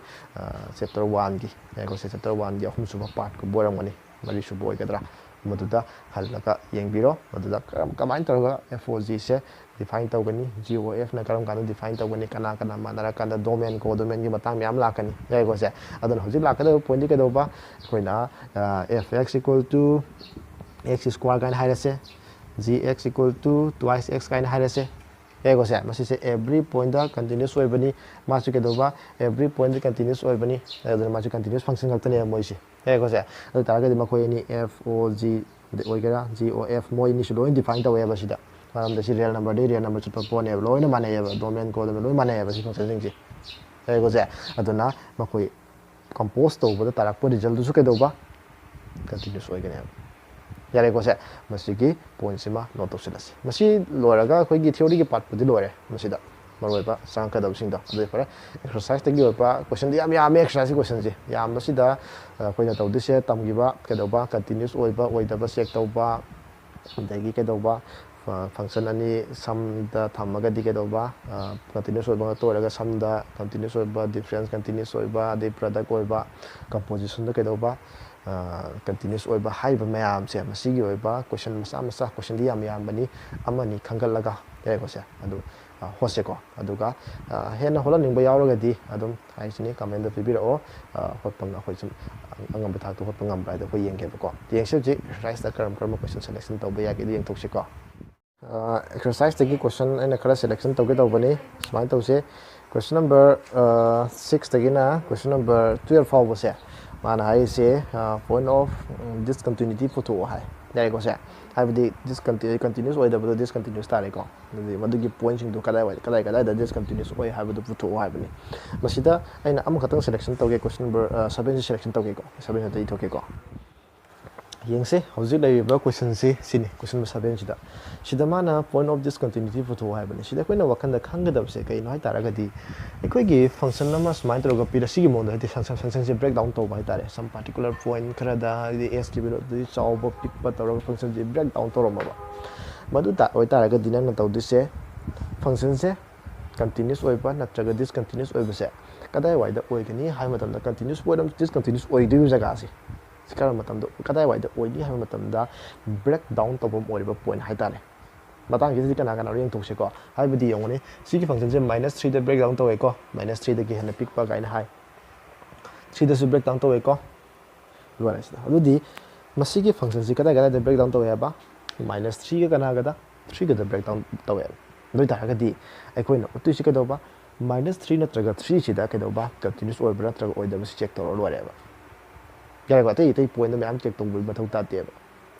ꯆꯦꯞꯇꯔ ꯋꯥꯟꯒꯤ, ꯌꯥꯔꯦꯀꯣ ꯁꯦ? ꯆꯦꯞꯇꯔ ꯋꯥꯟꯒꯤ ꯑꯍꯨꯝꯁꯨꯕ ꯄꯥꯔꯠꯀꯨꯝꯕ ꯑꯣꯏꯔꯝꯒꯅꯤ, ꯃꯔꯤꯁꯨꯕ ꯑꯣꯏꯒꯗ꯭ꯔꯥ? ꯃꯗꯨꯗ ꯍꯜꯂꯒ ꯌꯦꯡꯕꯤꯔꯣ꯫ ꯃꯗꯨꯗ ꯀꯔꯝ, ꯀꯃꯥꯏꯅ ꯇꯧꯔꯒ ꯑꯦꯐ ꯑꯣ ꯖꯤꯁꯦ ꯗꯤꯐꯥꯏꯟ ꯇꯧꯒꯅꯤ, ꯖꯤ ꯑꯣ ꯑꯦꯐꯅ ꯀꯔꯝ ꯀꯥꯟꯗ ꯗꯤꯐꯥꯏꯟ ꯇꯧꯒꯅꯤ, ꯀꯅꯥ ꯀꯅꯥ ꯃꯥꯟꯅꯔꯀꯥꯟꯗ ꯗꯣꯃꯦꯟ ꯀꯣ ꯗꯣꯃꯦꯟꯒꯤ ꯃꯇꯥꯡ ꯃꯌꯥꯝ ꯂꯥꯛꯀꯅꯤ, ꯌꯥꯏꯀꯣ ꯁꯦ? ꯑꯗꯨꯅ ꯍꯧꯖꯤꯛ ꯂꯥꯛꯀꯗꯕ ꯄꯣꯏꯟꯗꯤ ꯀꯩꯗꯧꯕ? ꯑꯩꯈꯣꯏꯅ F X equal to X square ꯀꯥꯏꯅ ꯍꯥꯏꯔꯁꯦ, G X equal to twice X ꯀꯥꯏꯅ ꯍꯥꯏꯔꯁꯦ, ꯌꯥꯏꯀꯣ ꯁꯦ? ꯃꯁꯤꯁꯦ ꯑꯦꯕ꯭ꯔꯤ ꯄꯣꯏꯟꯗ ꯀꯟꯇꯤꯅ꯭ꯌꯨꯁ ꯑꯣꯏꯕꯅꯤ, ꯃꯥꯁꯨ ꯀꯩꯗꯧꯕ? ꯑꯦꯕ꯭ꯔꯤ ꯄꯣꯏꯟꯗ ꯀꯟꯇꯤꯅ꯭ꯌꯨꯁ ꯑꯣꯏꯕꯅꯤ, ꯑꯗꯨꯅ ꯃꯥꯁꯨ ꯀꯟꯇꯤꯅ꯭ꯌꯨꯁ ꯐꯪꯁꯟ ꯈꯛꯇꯅꯦꯕ ꯃꯣꯏꯁꯦ, ꯌꯥꯏꯀꯣ ꯁꯦ? ꯑꯗꯨ ꯇꯥꯔꯒꯗꯤ ꯃꯈꯣꯏ ꯑꯅꯤ ꯑꯦꯐ ꯑꯣ ꯖꯤ ꯑꯣꯏꯒꯦꯔꯥ, ꯖꯤ ꯑꯣ ꯑꯦꯐ, ꯃꯣꯏ ꯑꯅꯤꯁꯨ ꯂꯣꯏ ꯗꯤꯐꯥꯏꯟ ꯇꯧꯋꯦꯕ ꯁꯤꯗ꯫ ꯃꯔꯝꯗꯤ ꯁꯤ ꯔꯤꯌꯦꯜ ꯅꯝꯕꯔꯗꯒꯤ ꯔꯤꯌꯦꯜ ꯅꯝꯕꯔ ꯆꯠꯄ ꯄꯣꯠꯅꯦꯕ, ꯂꯣꯏꯅ ꯃꯥꯟꯅꯩꯌꯦꯕ, ꯗꯣꯃꯦꯟ ꯀꯣ ꯗꯣꯃꯦꯟ ꯂꯣꯏ ꯃꯥꯟꯅꯩꯌꯦꯕ ꯁꯤ ꯐꯪꯁꯟꯁꯤꯡꯁꯦ, ꯌꯥꯏꯀꯣ ꯁꯦ? ꯑꯗꯨꯅ ꯃꯈꯣꯏ ꯀꯝꯄꯣꯁ ꯇꯧꯕꯗ ꯇꯥꯔꯛꯄ ꯔꯤꯖꯜꯗꯨꯁꯨ ꯀꯩꯗꯧꯕ? ꯀꯟꯇꯤꯅ꯭ꯌꯨꯁ ꯑꯣꯏꯒꯅꯦꯕ꯫ ꯌꯥꯔꯦꯀꯣ ꯁꯦ? ꯃꯁꯤꯒꯤ ꯄꯣꯏꯟꯁꯤꯃ ꯅꯣꯠ ꯇꯧꯁꯤꯜꯂꯁꯤ꯫ ꯃꯁꯤ ꯂꯣꯏꯔꯒ ꯑꯩꯈꯣꯏꯒꯤ ꯊꯤꯑꯣꯔꯤꯒꯤ ꯄꯥꯔꯠꯄꯨꯗꯤ ꯂꯣꯏꯔꯦ ꯃꯁꯤꯗ꯫ ꯃꯔꯨꯑꯣꯏꯕ ꯆꯪꯉꯛꯀꯗꯕꯁꯤꯡꯗꯣ꯫ ꯑꯗꯨꯗꯤ ꯐꯔꯦ, exerciseꯇꯒꯤ ꯑꯣꯏꯕ questionꯗꯤ ꯌꯥꯝ ꯌꯥꯝꯃꯦ꯫ Exerciseꯀꯤ questionꯁꯦ ꯌꯥꯝꯕꯁꯤꯗ ꯑꯩꯈꯣꯏꯅ ꯇꯧꯗꯣꯏꯁꯦ ꯇꯝꯈꯤꯕ ꯀꯩꯗꯧꯕ, continuous ꯑꯣꯏꯕ ꯑꯣꯏꯗꯕ check ꯇꯧꯕ, ꯑꯗꯒꯤ ꯀꯩꯗꯧꯕ, function ꯑꯅꯤ ꯁꯝꯗ ꯊꯝꯃꯒꯗꯤ ꯀꯩꯗꯧꯕ, continuous ꯑꯣꯏꯕ ꯉꯥꯛꯇ ꯑꯣꯏꯔꯒ ꯁꯝꯗ continuous ꯑꯣꯏꯕ, difference continuous ꯑꯣꯏꯕ, ꯑꯗꯩ product ꯑꯣꯏꯕ, compositionꯗ ꯀꯩꯗꯧꯕ, continuous ꯑꯣꯏꯕ ꯍꯥꯏꯔꯤꯕ ꯃꯌꯥꯝꯁꯦ, ꯃꯁꯤꯒꯤ ꯑꯣꯏꯕ question ꯃꯆꯥ ꯃꯆꯥ, questionꯗꯤ ꯌꯥꯝ ꯌꯥꯝꯕꯅꯤ, ꯑꯃꯅꯤ ꯈꯟꯒꯠꯂꯒ ꯌꯥꯏꯀꯣ ꯁꯦ, ꯑꯗꯨ ꯍꯣꯠꯁꯦꯀꯣ꯫ ꯑꯗꯨꯒ ꯍꯦꯟꯅ ꯍꯣꯠꯍꯟꯅꯤꯡꯕ ꯌꯥꯎꯔꯒꯗꯤ ꯑꯗꯨꯝ ꯍꯥꯏꯁꯤꯅꯤ, commentꯗ ꯄꯤꯕꯤꯔꯛꯑꯣ꯫ ꯍꯣꯠꯄ ꯑꯩꯈꯣꯏ ꯁꯨꯝ ꯑꯉꯝꯕ ꯊꯥꯛꯇ ꯍꯣꯠꯄ ꯉꯝꯕ꯭ꯔꯥ ꯍꯥꯏꯗꯣ ꯑꯩꯈꯣꯏ ꯌꯦꯡꯒꯦꯕꯀꯣ꯫ ꯌꯦꯡꯁꯤ ꯍꯧꯖꯤꯛ exerciseꯇ ꯀꯔꯝ ꯀꯔꯝꯕ question selection ꯇꯧꯕ ꯌꯥꯒꯦꯗꯣ ꯌꯦꯡꯊꯣꯛꯁꯤꯀꯣ꯫ Exerciseꯇꯒꯤ question ꯑꯩꯅ ꯈꯔ selection ꯇꯧꯒꯦ ꯇꯧꯕꯅꯤ꯫ ꯁꯨꯃꯥꯏꯅ ꯇꯧꯁꯦ, question number sixꯇꯒꯤꯅ question number twelve ꯐꯥꯎꯕꯁꯦ ꯃꯥꯅ ꯍꯥꯏꯔꯤꯁꯦ, point of discontinuity ꯄꯨꯊꯣꯛꯑꯣ ꯍꯥꯏ꯫ ꯌꯥꯔꯦꯀꯣ ꯁꯦ? ꯍꯥꯏꯕꯗꯤ discontinuous, continuous ꯑꯣꯏꯗꯕꯗꯣ discontinuous ꯇꯥꯔꯦꯀꯣ꯫ ꯑꯗꯨꯗꯤ ꯃꯗꯨꯒꯤ pointꯁꯤꯡꯗꯣ ꯀꯗꯥꯏꯋꯥꯏꯗ, ꯀꯗꯥꯏ ꯀꯗꯥꯏꯗ discontinuous ꯑꯣꯏ ꯍꯥꯏꯕꯗꯨ ꯄꯨꯊꯣꯛꯑꯣ ꯍꯥꯏꯕꯅꯤ꯫ ꯃꯁꯤꯗ ꯑꯩꯅ ꯑꯃꯈꯛꯇꯪ selection ꯇꯧꯒꯦ, question number sevenꯁꯦ selection ꯇꯧꯒꯦꯀꯣ꯫ Seven ꯈꯛꯇ ꯏꯊꯣꯛꯀꯦꯀꯣ꯫ ꯌꯦꯡꯁꯦ, ꯍꯧꯖꯤꯛ ꯂꯩꯔꯤꯕ questionꯁꯤ ꯁꯤꯅꯤ, question number sevenꯁꯤꯗ꯫ ꯁꯤꯗ ꯃꯥꯅ point of discontinuity ꯄꯨꯊꯣꯛꯑꯣ ꯍꯥꯏꯕꯅꯤ꯫ ꯁꯤꯗ ꯑꯩꯈꯣꯏꯅ ꯋꯥꯈꯜꯗ ꯈꯪꯒꯗꯕꯁꯦ ꯀꯩꯅꯣ ꯍꯥꯏ ꯇꯥꯔꯒꯗꯤ, ꯑꯩꯈꯣꯏꯒꯤ function ꯑꯃ ꯁꯨꯃꯥꯏꯅ ꯇꯧꯔꯒ ꯄꯤꯔ, ꯁꯤꯒꯤ ꯃꯑꯣꯡꯗ ꯍꯥꯏꯗꯤ function, functionꯁꯦ break down ꯇꯧꯕ ꯍꯥꯏ ꯇꯥꯔꯦ꯫ Some particular point ꯈꯔꯗ ꯍꯥꯏꯗꯤ s ꯀꯤ value ꯑꯗꯨꯗꯤ ꯆꯥꯎꯕ ꯄꯤꯛꯄ ꯇꯧꯔꯒ functionꯁꯦ break down ꯇꯧꯔꯝꯃꯕ꯫ ꯃꯗꯨ ꯑꯣꯏꯇꯥꯔꯒꯗꯤ ꯅꯪꯅ ꯇꯧꯗꯣꯏꯁꯦ, functionꯁꯦ continuous ꯑꯣꯏꯕ ꯅꯠꯇ꯭ꯔꯒ discontinuous ꯑꯣꯏꯕꯁꯦ ꯀꯗꯥꯏꯋꯥꯏꯗ ꯑꯣꯏꯒꯅꯤ ꯍꯥꯏꯕ ꯃꯇꯝꯗ, continuous ꯑꯣꯏꯔ discontinuous ꯑꯣꯏꯗꯣꯏꯕ ꯖꯒꯥꯁꯦ ꯁꯤ ꯀꯔꯝꯕ ꯃꯇꯝꯗ, ꯀꯗꯥꯏꯋꯥꯏꯗ ꯑꯣꯏꯅꯤ ꯍꯥꯏꯕ ꯃꯇꯝꯗ, break down ꯇꯧꯐꯝ ꯑꯣꯏꯔꯤꯕ point ꯍꯥꯏ ꯇꯥꯔꯦ꯫ ꯃꯇꯥꯡꯁꯤꯗꯗꯤ ꯀꯅꯥ ꯀꯅꯥꯅꯣ ꯌꯦꯡꯊꯣꯛꯁꯤꯀꯣ꯫ ꯍꯥꯏꯕꯗꯤ ꯌꯦꯡꯉꯨꯅꯦ, ꯁꯤꯒꯤ functionꯁꯦ minus threeꯗ break down ꯇꯧꯋꯦꯀꯣ, minus threeꯗꯒꯤ ꯍꯦꯟꯅ ꯄꯤꯛꯄ ꯀꯥꯏꯅ ꯍꯥꯏ, threeꯗꯁꯨ break down ꯇꯧꯋꯦꯀꯣ꯫ ꯂꯣꯏꯔꯦ ꯁꯤꯗ꯫ ꯑꯗꯨꯗꯤ ꯃꯁꯤꯒꯤ functionꯁꯤ ꯀꯗꯥꯏ ꯀꯗꯥꯏꯗ break down ꯇꯧꯋꯦ ꯍꯥꯏꯕ? Minus threeꯒ ꯀꯅꯥꯒꯗ? Threeꯒꯗ break down ꯇꯧꯋꯦ꯫ ꯑꯗꯨ ꯑꯣꯏꯇꯥꯔꯒꯗꯤ ꯑꯩꯈꯣꯏꯅ ꯎꯠꯇꯣꯏꯁꯤ ꯀꯩꯗꯧꯕ? Minus three ꯅꯠꯇ꯭ꯔꯒ threeꯁꯤꯗ ꯀꯩꯗꯧꯕ? Continuous ꯑꯣꯏꯕ꯭ꯔꯥ ꯅꯠꯇ꯭ꯔꯒ ꯑꯣꯏꯗꯕꯁꯤ check ꯇꯧꯔ ꯂꯣꯏꯔꯦꯕ꯫ ꯌꯥꯔꯦꯀꯣ? ꯑꯇꯩ ꯑꯇꯩ pointꯗ ꯃꯌꯥꯝ check ꯇꯧꯕꯒꯤ ꯃꯊꯧ ꯇꯥꯗꯦꯕ꯫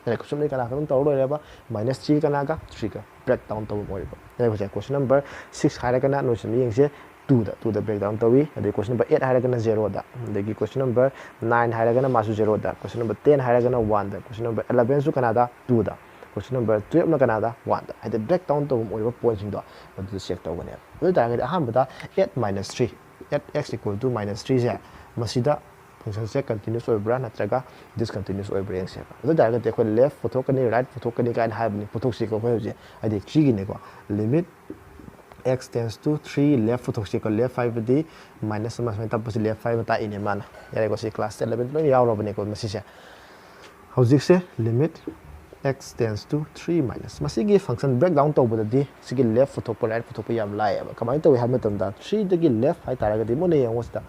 ꯌꯥꯔꯦꯀꯣ? ꯁꯨꯝ ꯂꯩ ꯀꯅꯥ ꯀꯅꯥ ꯇꯧꯔ ꯂꯣꯏꯔꯦꯕ? Minus threeꯒ ꯀꯅꯥꯒ? Threeꯒ break down ꯇꯧꯕ ꯑꯣꯏꯔꯤꯕ꯫ ꯌꯥꯔꯦꯀꯣ? ꯁꯦ question number six ꯍꯥꯏꯔꯒꯅ ꯅꯣꯏ ꯁꯨꯝ ꯌꯦꯡꯁꯦ, twoꯗ, twoꯗ break down ꯇꯧꯏ꯫ ꯑꯗꯩ question number eight ꯍꯥꯏꯔꯒꯅ zeroꯗ, ꯑꯗꯒꯤ question number nine ꯍꯥꯏꯔꯒꯅ ꯃꯥꯁꯨ zeroꯗ, question number ten ꯍꯥꯏꯔꯒꯅ oneꯗ, question number elevenꯁꯨ ꯀꯅꯥꯗ? Twoꯗ꯫ Question number twelve ꯅ ꯀꯅꯥꯗ? One ꯗ꯫ ꯍꯥꯏꯗꯤ break down ꯇꯧꯐꯝ ꯑꯣꯏꯔꯤꯕ point ꯁꯤꯡꯗꯣ ꯑꯗꯨꯗ check ꯇꯧꯒꯅꯦꯕ꯫ ꯑꯗꯨ ꯑꯣꯏ ꯇꯥꯔꯒꯗꯤ ꯑꯍꯥꯟꯕꯗ at minus three, at x equal to minus three ꯁꯦ, ꯃꯁꯤꯗ function ꯁꯦ continuous ꯑꯣꯏꯕ꯭ꯔꯥ ꯅꯠꯇ꯭ꯔꯒ discontinuous ꯑꯣꯏꯕ꯭ꯔꯥ ꯌꯦꯡꯁꯦꯕ꯫ ꯑꯗꯨ ꯑꯣꯏ ꯇꯥꯔꯒꯗꯤ ꯑꯩꯈꯣꯏ left ꯄꯨꯊꯣꯛꯀꯅꯤ, right ꯄꯨꯊꯣꯛꯀꯅꯤ ꯀꯥꯏꯅ ꯍꯥꯏꯕꯅꯤ, ꯄꯨꯊꯣꯛꯁꯤꯀꯣ ꯑꯩꯈꯣꯏ ꯍꯧꯖꯤꯛ, ꯍꯥꯏꯗꯤ three ꯒꯤꯅꯦꯀꯣ, limit x tends to three left ꯄꯨꯊꯣꯛꯁꯤꯀꯣ꯫ Left ꯍꯥꯏꯕꯗꯤ minus ꯑꯃ ꯁꯨꯃꯥꯏꯅ ꯇꯞꯄꯁꯤ left ꯍꯥꯏꯕ ꯇꯥꯛꯏꯅꯦ ꯃꯥꯅ꯫ ꯌꯥꯔꯦꯀꯣ, ꯁꯤ class eleven ꯂꯣꯏꯅ ꯌꯥꯎꯔꯕꯅꯦꯀꯣ ꯃꯁꯤꯁꯦ꯫ ꯍꯧꯖꯤꯛꯁꯦ limit x tends to three minus, ꯃꯁꯤꯒꯤ function break down ꯇꯧꯕꯗꯗꯤ ꯁꯤꯒꯤ left ꯄꯨꯊꯣꯛꯄ, right ꯄꯨꯊꯣꯛꯄ ꯌꯥꯝ ꯂꯥꯏꯌꯦꯕ꯫ ꯀꯃꯥꯏꯅ ꯇꯧꯏ ꯍꯥꯏꯕ ꯃꯇꯝꯗ, three ꯗꯒꯤ left ꯍꯥꯏ ꯇꯥꯔꯒꯗꯤ, ꯃꯨꯟꯅ ꯌꯦꯡꯉꯣ ꯁꯤꯗ,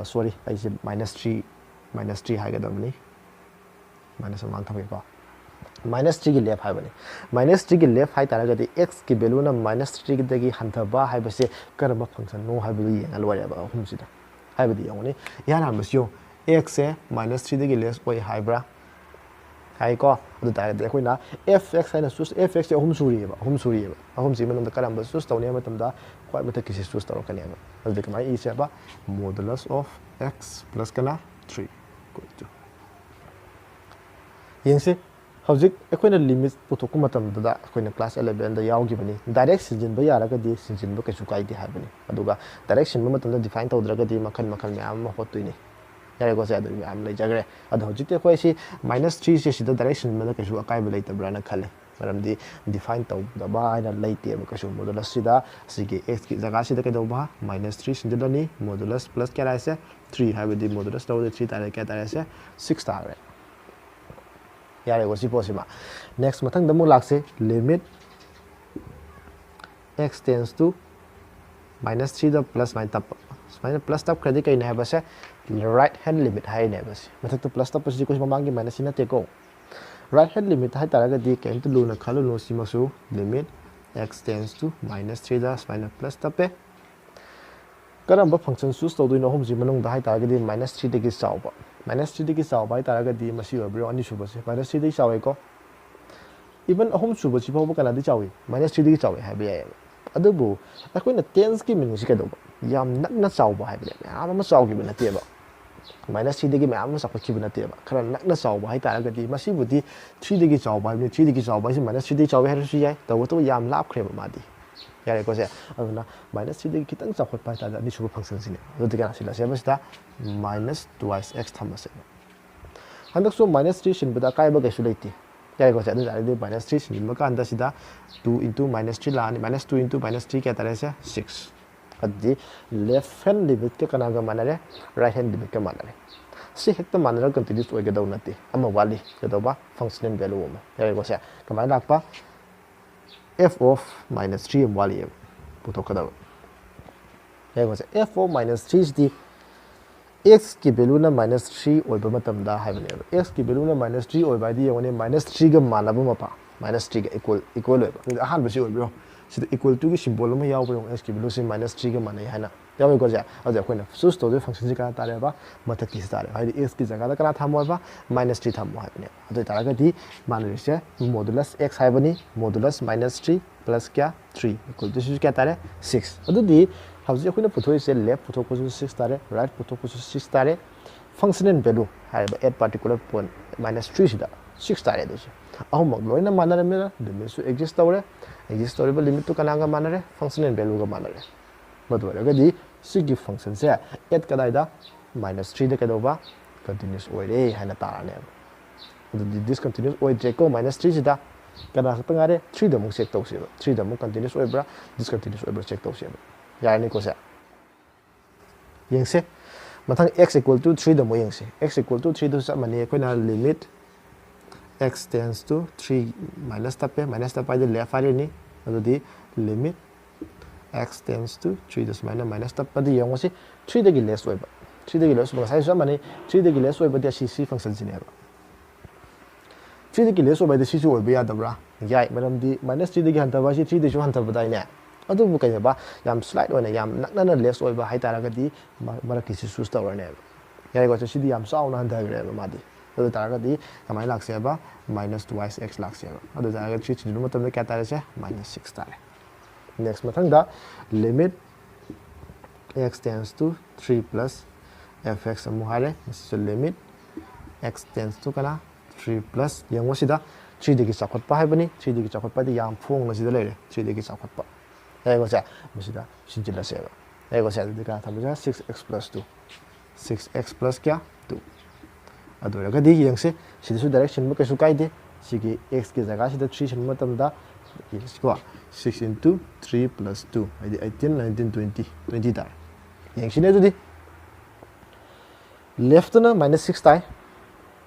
sorry, ꯑꯩꯁꯦ minus three, minus three ꯍꯥꯏꯒꯗꯕꯅꯤ, minus ꯃꯃꯥꯡ ꯊꯝꯒꯦꯀꯣ꯫ Minus three ꯒꯤ left ꯍꯥꯏꯕꯅꯤ꯫ Minus three ꯒꯤ left ꯍꯥꯏ ꯇꯥꯔꯒꯗꯤ x ꯀꯤ value ꯅ minus three ꯗꯒꯤ ꯍꯟꯊꯕ ꯍꯥꯏꯕꯁꯦ ꯀꯔꯝꯕ function ꯅꯣ ꯍꯥꯏꯕꯗꯨ ꯌꯦꯡꯉ ꯂꯣꯏꯔꯦꯕ ꯑꯍꯨꯝꯁꯤꯗ꯫ ꯍꯥꯏꯕꯗꯤ ꯌꯦꯡꯉꯨꯅꯦ, ꯏꯍꯥꯟ ꯍꯥꯟꯕꯁꯤ ꯌꯦꯡꯉꯨ, x ꯁꯦ minus three ꯗꯒꯤ less ꯑꯣꯏ ꯍꯥꯏꯕ꯭ꯔꯥ? ꯍꯥꯏꯀꯣ꯫ ꯑꯗꯨ ꯇꯥꯔꯒꯗꯤ ꯑꯩꯈꯣꯏꯅ f x ꯍꯥꯏꯅ choose, f x ꯁꯦ ꯑꯍꯨꯝ ꯁꯨꯔꯤꯑꯕ, ꯑꯍꯨꯝ ꯁꯨꯔꯤꯑꯕ꯫ ꯑꯍꯨꯝꯁꯤ ꯃꯅꯨꯡꯗ ꯀꯔꯝꯕ choose ꯇꯧꯅꯤ ꯍꯥꯏꯕ ꯃꯇꯝꯗ ꯈ꯭ꯋꯥꯏ ꯃꯊꯛꯀꯤꯁꯤ choose ꯇꯧꯔꯛꯀꯅꯦꯕ꯫ ꯑꯗꯨꯗꯤ ꯀꯃꯥꯏꯅ ꯏꯁꯦꯕ? Modulus of x plus ꯀꯅꯥ? Three equal to, ꯌꯦꯡꯁꯤ, ꯍꯧꯖꯤꯛ ꯑꯩꯈꯣꯏꯅ limit ꯄꯨꯊꯣꯛꯄ ꯃꯇꯝꯗꯨꯗ ꯑꯩꯈꯣꯏꯅ class eleven ꯗ ꯌꯥꯎꯈꯤꯕꯅꯤ꯫ Direct ꯁꯤꯟꯖꯤꯟꯕ ꯌꯥꯔꯒꯗꯤ ꯁꯤꯟꯖꯤꯟꯕ ꯀꯩꯁꯨ ꯀꯥꯏꯗꯦ ꯍꯥꯏꯕꯅꯤ꯫ ꯑꯗꯨꯒ direct ꯁꯤꯟꯕ ꯃꯇꯝꯗ define ꯇꯧꯗ꯭ꯔꯒꯗꯤ ꯃꯈꯜ ꯃꯈꯜ ꯃꯌꯥꯝ ꯑꯃ ꯍꯣꯠꯇꯣꯏꯅꯤ꯫ ꯌꯥꯔꯦꯀꯣ, ꯁꯦ ꯑꯗꯨ ꯃꯌꯥꯝ ꯂꯩꯖꯈ꯭ꯔꯦ꯫ ꯑꯗꯣ ꯍꯧꯖꯤꯛꯇꯤ ꯑꯩꯈꯣꯏ ꯁꯤ minus three ꯁꯦ ꯁꯤꯗ direct ꯁꯤꯟꯕꯗ ꯀꯩꯁꯨ ꯑꯀꯥꯏꯕ ꯂꯩꯇꯕ꯭ꯔꯥꯅ ꯈꯜꯂꯦ, ꯃꯔꯝꯗꯤ define ꯇꯧꯗꯕ ꯍꯥꯏꯅ ꯂꯩꯇꯦꯕ ꯀꯩꯁꯨ꯫ Modulus ꯁꯤꯗ, ꯁꯤꯒꯤ x ꯀꯤ ꯖꯒꯥꯁꯤꯗ ꯀꯩꯗꯧꯕ? Minus three ꯁꯤꯟꯖꯤꯜꯂꯅꯤ꯫ Modulus plus ꯀꯌꯥ ꯍꯥꯏꯁꯦ? Three ꯍꯥꯏꯕꯗꯤ modulus ꯇꯧꯔꯗꯤ three ꯇꯥꯔꯦ, ꯀꯌꯥ ꯇꯥꯔꯦ ꯁꯦ? Six ꯇꯥꯔꯦ꯫ ꯌꯥꯔꯦꯀꯣ ꯁꯤ ꯄꯣꯠꯁꯤꯃ꯫ Next, ꯃꯊꯪꯗ ꯑꯃꯨꯛ ꯂꯥꯛꯁꯦ, limit x tends to minus three the plus ꯁꯨꯃꯥꯏꯅ ꯇꯞꯄ꯫ ꯁꯨꯃꯥꯏꯅ plus ꯇꯞꯈ꯭ꯔꯗꯤ ꯀꯩꯅꯣ ꯍꯥꯏꯕꯁꯦ, right hand limit ꯍꯥꯏꯔꯤꯅꯦꯕ ꯁꯤ꯫ ꯃꯊꯛꯇ plus ꯇꯞꯄꯁꯤꯗꯤ ꯑꯩꯈꯣꯏ ꯃꯃꯥꯡꯒꯤ minus ꯁꯤ ꯅꯠꯇꯦꯀꯣ꯫ Right hand limit ꯍꯥꯏ ꯇꯥꯔꯒꯗꯤ ꯀꯩꯝꯇ ꯂꯨꯅ ꯈꯜꯂꯨꯅꯨ, ꯁꯤꯃꯁꯨ limit x tends to minus three ꯗ ꯁꯨꯃꯥꯏꯅ plus ꯇꯞꯄꯦ꯫ ꯀꯔꯝꯕ function choose ꯇꯧꯗꯣꯏꯅꯣ ꯑꯍꯨꯝꯁꯤ ꯃꯅꯨꯡꯗ ꯍꯥꯏ ꯇꯥꯔꯒꯗꯤ minus three ꯗꯒꯤ ꯆꯥꯎꯕ꯫ Minus three ꯗꯒꯤ ꯆꯥꯎꯕ ꯍꯥꯏ ꯇꯥꯔꯒꯗꯤ ꯃꯁꯤ ꯑꯣꯏꯕꯤꯔꯣ, ꯑꯅꯤꯁꯨꯕꯁꯦ minus three ꯗꯒꯤ ꯆꯥꯎꯋꯦꯀꯣ꯫ Even ꯑꯍꯨꯝꯁꯨꯕꯁꯤ ꯐꯥꯎꯕ ꯀꯅꯥꯗꯒꯤ ꯆꯥꯎꯏ? Minus three ꯗꯒꯤ ꯆꯥꯎꯋꯤ ꯍꯥꯏꯕ ꯌꯥꯏꯌꯦꯕ꯫ ꯑꯗꯨꯕꯨ ꯑꯩꯈꯣꯏꯅ tens ꯀꯤ meaning ꯁꯤ ꯀꯩꯗꯧꯕ? ꯌꯥꯝ ꯅꯛꯅ ꯆꯥꯎꯕ ꯍꯥꯏꯕꯅꯦ, ꯃꯌꯥꯝ ꯑꯃ ꯆꯥꯎꯈꯤꯕ ꯅꯠꯇꯦꯕ꯫ ꯃꯥꯏꯅꯁ ꯊ꯭ꯔꯤꯗꯒꯤ ꯃꯌꯥꯝ ꯑꯃ ꯆꯥꯎꯈꯠꯈꯤꯕ ꯅꯠꯇꯦꯕ꯫ ꯈꯔ ꯅꯛꯅ ꯆꯥꯎꯕ ꯍꯥꯏꯇꯥꯔꯒꯗꯤ, ꯃꯁꯤꯕꯨꯗꯤ ꯊ꯭ꯔꯤꯗꯒꯤ ꯆꯥꯎꯕ ꯍꯥꯏꯕꯅꯤ, ꯊ꯭ꯔꯤꯗꯒꯤ ꯆꯥꯎꯕ ꯍꯥꯏꯁꯤ ꯃꯥꯏꯅꯁ ꯊ꯭ꯔꯤꯗꯒꯤ ꯆꯥꯎꯕ ꯍꯥꯏꯔꯁꯨ ꯌꯥꯏ, ꯇꯧꯕꯇꯕꯨ ꯌꯥꯝ ꯂꯥꯞꯈ꯭ꯔꯦꯕ ꯃꯥꯗꯤ꯫ ꯌꯥꯔꯦꯀꯣ ꯁꯦ? ꯑꯗꯨꯅ ꯃꯥꯏꯅꯁ ꯊ꯭ꯔꯤꯗꯒꯤ ꯈꯤꯇꯪ ꯆꯥꯎꯈꯠꯄ ꯍꯥꯏꯇꯥꯔꯗꯤ ꯑꯅꯤꯁꯨꯕ ꯐꯪꯁꯟꯁꯤꯅꯦ꯫ ꯑꯗꯨꯗꯤ ꯀꯌꯥ ꯁꯤꯜꯂꯁꯦꯕ ꯁꯤꯗ? ꯃꯥꯏꯅꯁ ꯇꯨ ꯋꯥꯏ ꯑꯦꯛꯁ ꯊꯝꯃꯁꯦꯕ꯫ ꯍꯟꯗꯛꯁꯨ ꯃꯥꯏꯅꯁ ꯊ꯭ꯔꯤ ꯁꯤꯟꯕꯗ ꯑꯀꯥꯏꯕ ꯀꯩꯁꯨ ꯂꯩꯇꯦ꯫ ꯌꯥꯔꯦꯀꯣ ꯁꯦ? ꯑꯗꯨ ꯑꯣꯏꯇꯥꯔꯗꯤ ꯃꯥꯏꯅꯁ ꯊ꯭ꯔꯤ ꯁꯤꯟꯕ ꯀꯥꯟꯗ ꯁꯤꯗ ꯇꯨ ꯏꯟꯇꯨ ꯃꯥꯏꯅꯁ ꯊ꯭ꯔꯤ ꯂꯥꯛꯑꯅꯤ꯫ Minus two into minus three ꯀꯌꯥ ꯇꯥꯔꯦ ꯁꯦ? ꯁꯤꯛꯁ꯫ ꯑꯗꯨꯗꯤ ꯂꯦꯐ ꯍꯦꯟ ꯂꯤꯃꯤꯠꯀ ꯀꯅꯥꯒ ꯃꯥꯟꯅꯔꯦ? ꯔꯥꯏꯠ ꯍꯦꯟ ꯂꯤꯃꯤꯠꯀ ꯃꯥꯟꯅꯔꯦ꯫ ꯁꯤ ꯍꯦꯛꯇ ꯃꯥꯟꯅꯔꯒ ꯀꯟꯇꯤꯅ꯭ꯌꯨꯁ ꯑꯣꯏꯒꯗꯧ ꯅꯠꯇꯦ꯫ ꯑꯃ ꯋꯥꯠꯂꯤ꯫ ꯀꯩꯗꯧꯕ? ꯐꯪꯁꯅꯦꯜ ꯚꯦꯂꯨ ꯑꯃ꯫ ꯌꯥꯔꯦꯀꯣ ꯁꯦ? ꯀꯃꯥꯏꯅ ꯂꯥꯛꯄ? ꯑꯦꯐ ꯑꯣꯐ ꯃꯥꯏꯅꯁ ꯊ꯭ꯔꯤ ꯑꯃ ꯋꯥꯠꯂꯤꯑꯕ ꯄꯨꯊꯣꯛꯀꯗꯕ꯫ ꯌꯥꯔꯦꯀꯣ ꯁꯦ? ꯑꯦꯐ ꯑꯣꯐ ꯃꯥꯏꯅꯁ ꯊ꯭ꯔꯤꯁꯤꯗꯤ ꯑꯦꯛꯁꯀꯤ ꯚꯦꯂꯨꯅ ꯃꯥꯏꯅꯁ ꯊ꯭ꯔꯤ ꯑꯣꯏꯕ ꯃꯇꯝꯗ ꯍꯥꯏꯕꯅꯦꯕ꯫ ꯑꯦꯛꯁꯀꯤ ꯚꯦꯂꯨꯅ ꯃꯥꯏꯅꯁ ꯊ꯭ꯔꯤ ꯑꯣꯏꯕ ꯍꯥꯏꯗꯤ ꯌꯦꯡꯉꯨꯅꯦ, ꯃꯥꯏꯅꯁ ꯊ꯭ꯔꯤꯒ ꯃꯥꯟꯅꯕ ꯃꯄꯥ, ꯃꯥꯏꯅꯁ ꯊ꯭ꯔꯤꯒ ꯏꯀ꯭ꯋꯦꯜ, ꯏꯀ꯭ꯋꯦꯜ ꯑꯣꯏꯕ꯫ ꯑꯗꯨꯗꯤ ꯑꯍꯥꯟꯕꯁꯤ ꯑꯣꯏꯕꯤꯔꯣ, ꯁꯤꯗ ꯏꯀ꯭ꯋꯦꯜ ꯇꯨꯒꯤ ꯁꯤꯝꯕꯣꯜ ꯑꯃ ꯌꯥꯎꯕ ꯌꯦꯡꯉꯨ, ꯑꯦꯛꯁꯀꯤ ꯚꯦꯂꯨꯁꯤ ꯃꯥꯏꯅꯁ ꯊ꯭ꯔꯤꯒ ꯃꯥꯟꯅꯩ ꯍꯥꯏꯅ ꯌꯥꯎꯋꯦꯀꯣ ꯁꯦ? ꯑꯗꯨꯗꯤ ꯑꯩꯈꯣꯏꯅ ꯆꯨꯁ ꯇꯧꯗꯣꯏ ꯐꯪꯁꯟꯁꯤ ꯀꯅꯥ ꯇꯥꯔꯦꯕ? ꯃꯊꯛꯀꯤꯁꯤ ꯇꯥꯔꯦꯕ꯫ ꯍꯥꯏꯗꯤ ꯑꯦꯛꯁꯀꯤ ꯖꯒꯥꯗ ꯀꯅꯥ ꯊꯝꯃꯣ ꯍꯥꯏꯕ? ꯃꯥꯏꯅꯁ ꯊ꯭ꯔꯤ ꯊꯝꯃꯣ ꯍꯥꯏꯕꯅꯦꯕ꯫ ꯑꯗꯨ ꯑꯣꯏꯇꯥꯔꯒꯗꯤ ꯃꯥꯟꯅꯔꯤꯁꯦ ꯃꯣꯗꯨꯂꯁ ꯑꯦꯛꯁ ꯍꯥꯏꯕꯅꯤ, ꯃꯣꯗꯨꯂꯁ ꯃꯥꯏꯅꯁ ꯊ꯭ꯔꯤ ꯄ꯭ꯂꯁ ꯀꯌꯥ? ꯊ꯭ꯔꯤ ꯏꯀ꯭ꯋꯦꯜ ꯇꯨ ꯁꯤꯁꯨ ꯀꯌꯥ ꯇꯥꯔꯦ? ꯁꯤꯛꯁ꯫ ꯑꯗꯨꯗꯤ ꯍꯧꯖꯤꯛ ꯑꯩꯈꯣꯏꯅ ꯄꯨꯊꯣꯛꯏꯁꯦ ꯂꯦꯐ ꯄꯨꯊꯣꯛꯄꯁꯨ ꯁꯤꯛꯁ ꯇꯥꯔꯦ, ꯔꯥꯏꯠ ꯄꯨꯊꯣꯛꯄꯁꯨ ꯁꯤꯛꯁ ꯇꯥꯔꯦ, ꯐꯪꯁꯅꯦꯜ ꯚꯦꯂꯨ ꯍꯥꯏꯔꯤꯕ ꯑꯦꯠ ꯄꯥꯔꯇꯤꯀꯨꯂꯔ ꯄꯣꯏꯟꯠ ꯃꯥꯏꯅꯁ ꯊ꯭ꯔꯤꯁꯤꯗ ꯁꯤꯛꯁ ꯇꯥꯔꯦ꯫ ꯑꯗꯨꯁꯨ ꯑꯍꯨꯝꯃꯛ ꯂꯣꯏꯅ ꯃꯥꯟꯅꯔꯝꯃꯤꯅ ꯂꯤꯃꯤꯠꯁꯨ ꯑꯦꯛꯖꯤꯁ ꯇꯧꯔꯦ꯫ ꯑꯦꯛꯖꯤꯁ ꯇꯧꯔꯤꯕ ꯂꯤꯃꯤꯠꯇꯨ ꯀꯅꯥꯒ ꯃꯥꯟꯅꯔꯦ? ꯐꯪꯁꯅꯦꯜ ꯚꯦꯂꯨꯒ ꯃꯥꯟꯅꯔꯦ꯫ ꯃꯗꯨ ꯑꯣꯏꯔꯒꯗꯤ ꯁꯤꯒꯤ ꯐꯪꯁꯟꯁꯦ ꯑꯦꯠ ꯀꯗꯥꯏꯗ? ꯃꯥꯏꯅꯁ ꯊ꯭ꯔꯤꯗ ꯀꯩꯗꯧꯕ? ꯀꯟꯇꯤꯅ꯭ꯌꯨꯁ ꯑꯣꯏꯔꯦ ꯍꯥꯏꯅ ꯇꯥꯔꯅꯦꯕ꯫ ꯑꯗꯨꯗꯤ ꯗꯤꯁꯀꯟꯇꯤꯅ꯭ꯌꯨꯁ ꯑꯣꯏꯗ꯭ꯔꯦꯀꯣ ꯃꯥꯏꯅꯁ ꯊ꯭ꯔꯤꯁꯤꯗ꯫ ꯀꯅꯥ ꯈꯛꯇ ꯉꯥꯏꯔꯦ? ꯊ꯭ꯔꯤꯗ ꯑꯃꯨꯛ ꯆꯦꯛ ꯇꯧꯁꯦꯕ꯫ ꯊ꯭ꯔꯤꯗ ꯑꯃꯨꯛ ꯀꯟꯇꯤꯅ꯭ꯌꯨꯁ ꯑꯣꯏꯕ꯭ꯔꯥ, ꯗꯤꯁꯀꯟꯇꯤꯅ꯭ꯌꯨꯁ ꯑꯣꯏꯕ꯭ꯔꯥ ꯆꯦꯛ ꯇꯧꯁꯦꯕ꯫ ꯌꯥꯔꯅꯤꯀꯣ ꯁꯦ? ꯌꯦꯡꯁꯦ꯫ ꯃꯊꯪ ꯑꯦꯛꯁ ꯏꯀ꯭ꯋꯦꯜ ꯇꯨ ꯊ꯭ꯔꯤꯗ ꯑꯃꯨꯛ ꯌꯦꯡꯁꯦ꯫ ꯑꯦꯛꯁ ꯏꯀ꯭ꯋꯦꯜ ꯇꯨ ꯊ꯭ꯔꯤꯗꯁꯨ ꯆꯞ ꯃꯥꯟꯅꯩ꯫ ꯑꯩꯈꯣꯏꯅ limit X tents two three, minus ꯇꯞꯄꯦ, ꯃꯥꯏꯅꯁ ꯇꯞꯄ ꯍꯥꯏꯗꯤ ꯂꯦꯐ ꯍꯥꯏꯔꯤꯅꯤ꯫ ꯑꯗꯨꯗꯤ ꯂꯤꯃꯤꯠ ꯑꯦꯛꯁ ꯇꯦꯟꯁ ꯇꯨ ꯊ꯭ꯔꯤꯗ ꯁꯨꯃꯥꯏꯅ ꯃꯥꯏꯅꯁ ꯇꯞꯄꯗꯤ ꯌꯦꯡꯉꯨꯁꯤ, ꯊ꯭ꯔꯤꯗꯒꯤ ꯂꯦꯁ ꯑꯣꯏꯕ, ꯊ꯭ꯔꯤꯗꯒꯤ ꯂꯦꯁ ꯑꯣꯏꯕ, ꯉꯁꯥꯏꯁꯨ ꯆꯞ ꯃꯥꯟꯅꯩ, ꯊ꯭ꯔꯤꯗꯒꯤ ꯂꯦꯁ ꯑꯣꯏꯕꯗꯤ ꯑꯁꯤ ꯁꯤ ꯐꯪꯁꯟꯁꯤꯅꯦꯕ꯫ ꯊ꯭ꯔꯤꯗꯒꯤ ꯂꯦꯁ ꯑꯣꯏꯕ ꯍꯥꯏꯗꯤ ꯁꯤꯁꯨ ꯑꯣꯏꯕ ꯌꯥꯗꯕ꯭ꯔꯥ? ꯌꯥꯏ, ꯃꯔꯝꯗꯤ ꯃꯥꯏꯅꯁ ꯊ꯭ꯔꯤꯗꯒꯤ ꯍꯟꯊꯕ ꯍꯥꯏꯁꯤ ꯊ꯭ꯔꯤꯗꯒꯤꯁꯨ ꯍꯟꯊꯕꯗꯥꯏꯅꯦ? ꯑꯗꯨꯕꯨ ꯀꯩꯅꯣꯕ, ꯌꯥꯝ ꯁ꯭ꯂꯥꯏꯠ ꯑꯣꯏꯅ ꯌꯥꯝ ꯅꯛꯅꯅ ꯂꯦꯁ ꯑꯣꯏꯕ ꯍꯥꯏꯇꯥꯔꯒꯗꯤ ꯃ-, ꯃꯔꯛꯀꯤꯁꯤ ꯆꯨꯁ ꯇꯧꯔꯅꯦꯕ꯫ ꯌꯥꯔꯦꯀꯣ? ꯁꯤꯗꯤ ꯌꯥꯝ ꯆꯥꯎꯅ ꯍꯟꯊꯈ꯭ꯔꯦꯕ ꯃꯥꯗꯤ꯫ ꯑꯗꯨ ꯇꯥꯔꯒꯗꯤ ꯀꯃꯥꯏꯅ ꯂꯥꯛꯁꯦꯕ? ꯃꯥꯏꯅꯁ ꯇꯨ ꯋꯥꯏ ꯑꯦꯛꯁ ꯂꯥꯛꯁꯦꯕ꯫ ꯑꯗꯨ ꯇꯥꯔꯒꯗꯤ ꯊ꯭ꯔꯤ ꯊꯤꯟꯖꯤꯟꯕ ꯃꯇꯝꯗ ꯀꯌꯥ ꯇꯥꯔꯦꯁꯦ? ꯃꯥꯏꯅꯁ ꯁꯤꯛꯁ ꯇꯥꯔꯦ꯫ ꯅꯦꯛꯁ ꯃꯊꯪꯗ limit X tents two three plus F X ꯑꯃꯨꯛ ꯍꯥꯏꯔꯦ, ꯃꯁꯤꯁꯨ limit x tends to ꯀꯅꯥ? Three plus, ꯌꯦꯡꯉꯣ ꯁꯤꯗ, threeꯗꯒꯤ ꯆꯥꯎꯈꯠꯄ ꯍꯥꯏꯕꯅꯤ꯫ Threeꯗꯒꯤ ꯆꯥꯎꯈꯠꯄꯗꯤ ꯌꯥꯝ ꯐꯣꯡꯅ ꯁꯤꯗ ꯂꯩꯔꯦ, threeꯗꯒꯤ ꯆꯥꯎꯈꯠꯄ꯫ ꯌꯥꯏꯀꯣ ꯁꯦ? ꯃꯁꯤꯗ ꯁꯤꯟꯖꯤꯜꯂꯁꯦꯕ꯫ ꯌꯥꯏꯀꯣ ꯁꯦ? ꯑꯗꯨꯗꯤ ꯀꯅꯥ ꯊꯝꯕꯁꯦ? Six x plus two꯫ Six x plus ꯀꯌꯥ? Two꯫ ꯑꯗꯨ ꯑꯣꯏꯔꯒꯗꯤ ꯌꯦꯡꯁꯦ, ꯁꯤꯗꯁꯨ direct ꯁꯤꯟꯕ ꯀꯩꯁꯨ ꯀꯥꯏꯗꯦ꯫ ꯁꯤꯒꯤ x ꯀꯤ ꯖꯒꯥꯁꯤꯗ three ꯁꯤꯟꯕ ꯃꯇꯝꯗ, ꯌꯦꯡꯁꯤꯀꯣ, six into three plus two, ꯍꯥꯏꯗꯤ eighteen, nineteen, twenty, twenty ꯇꯥꯔꯦ꯫ ꯌꯦꯡꯁꯤꯅꯦ ꯑꯗꯨꯗꯤ꯫ Leftꯇꯅ minus six ꯇꯥꯏ,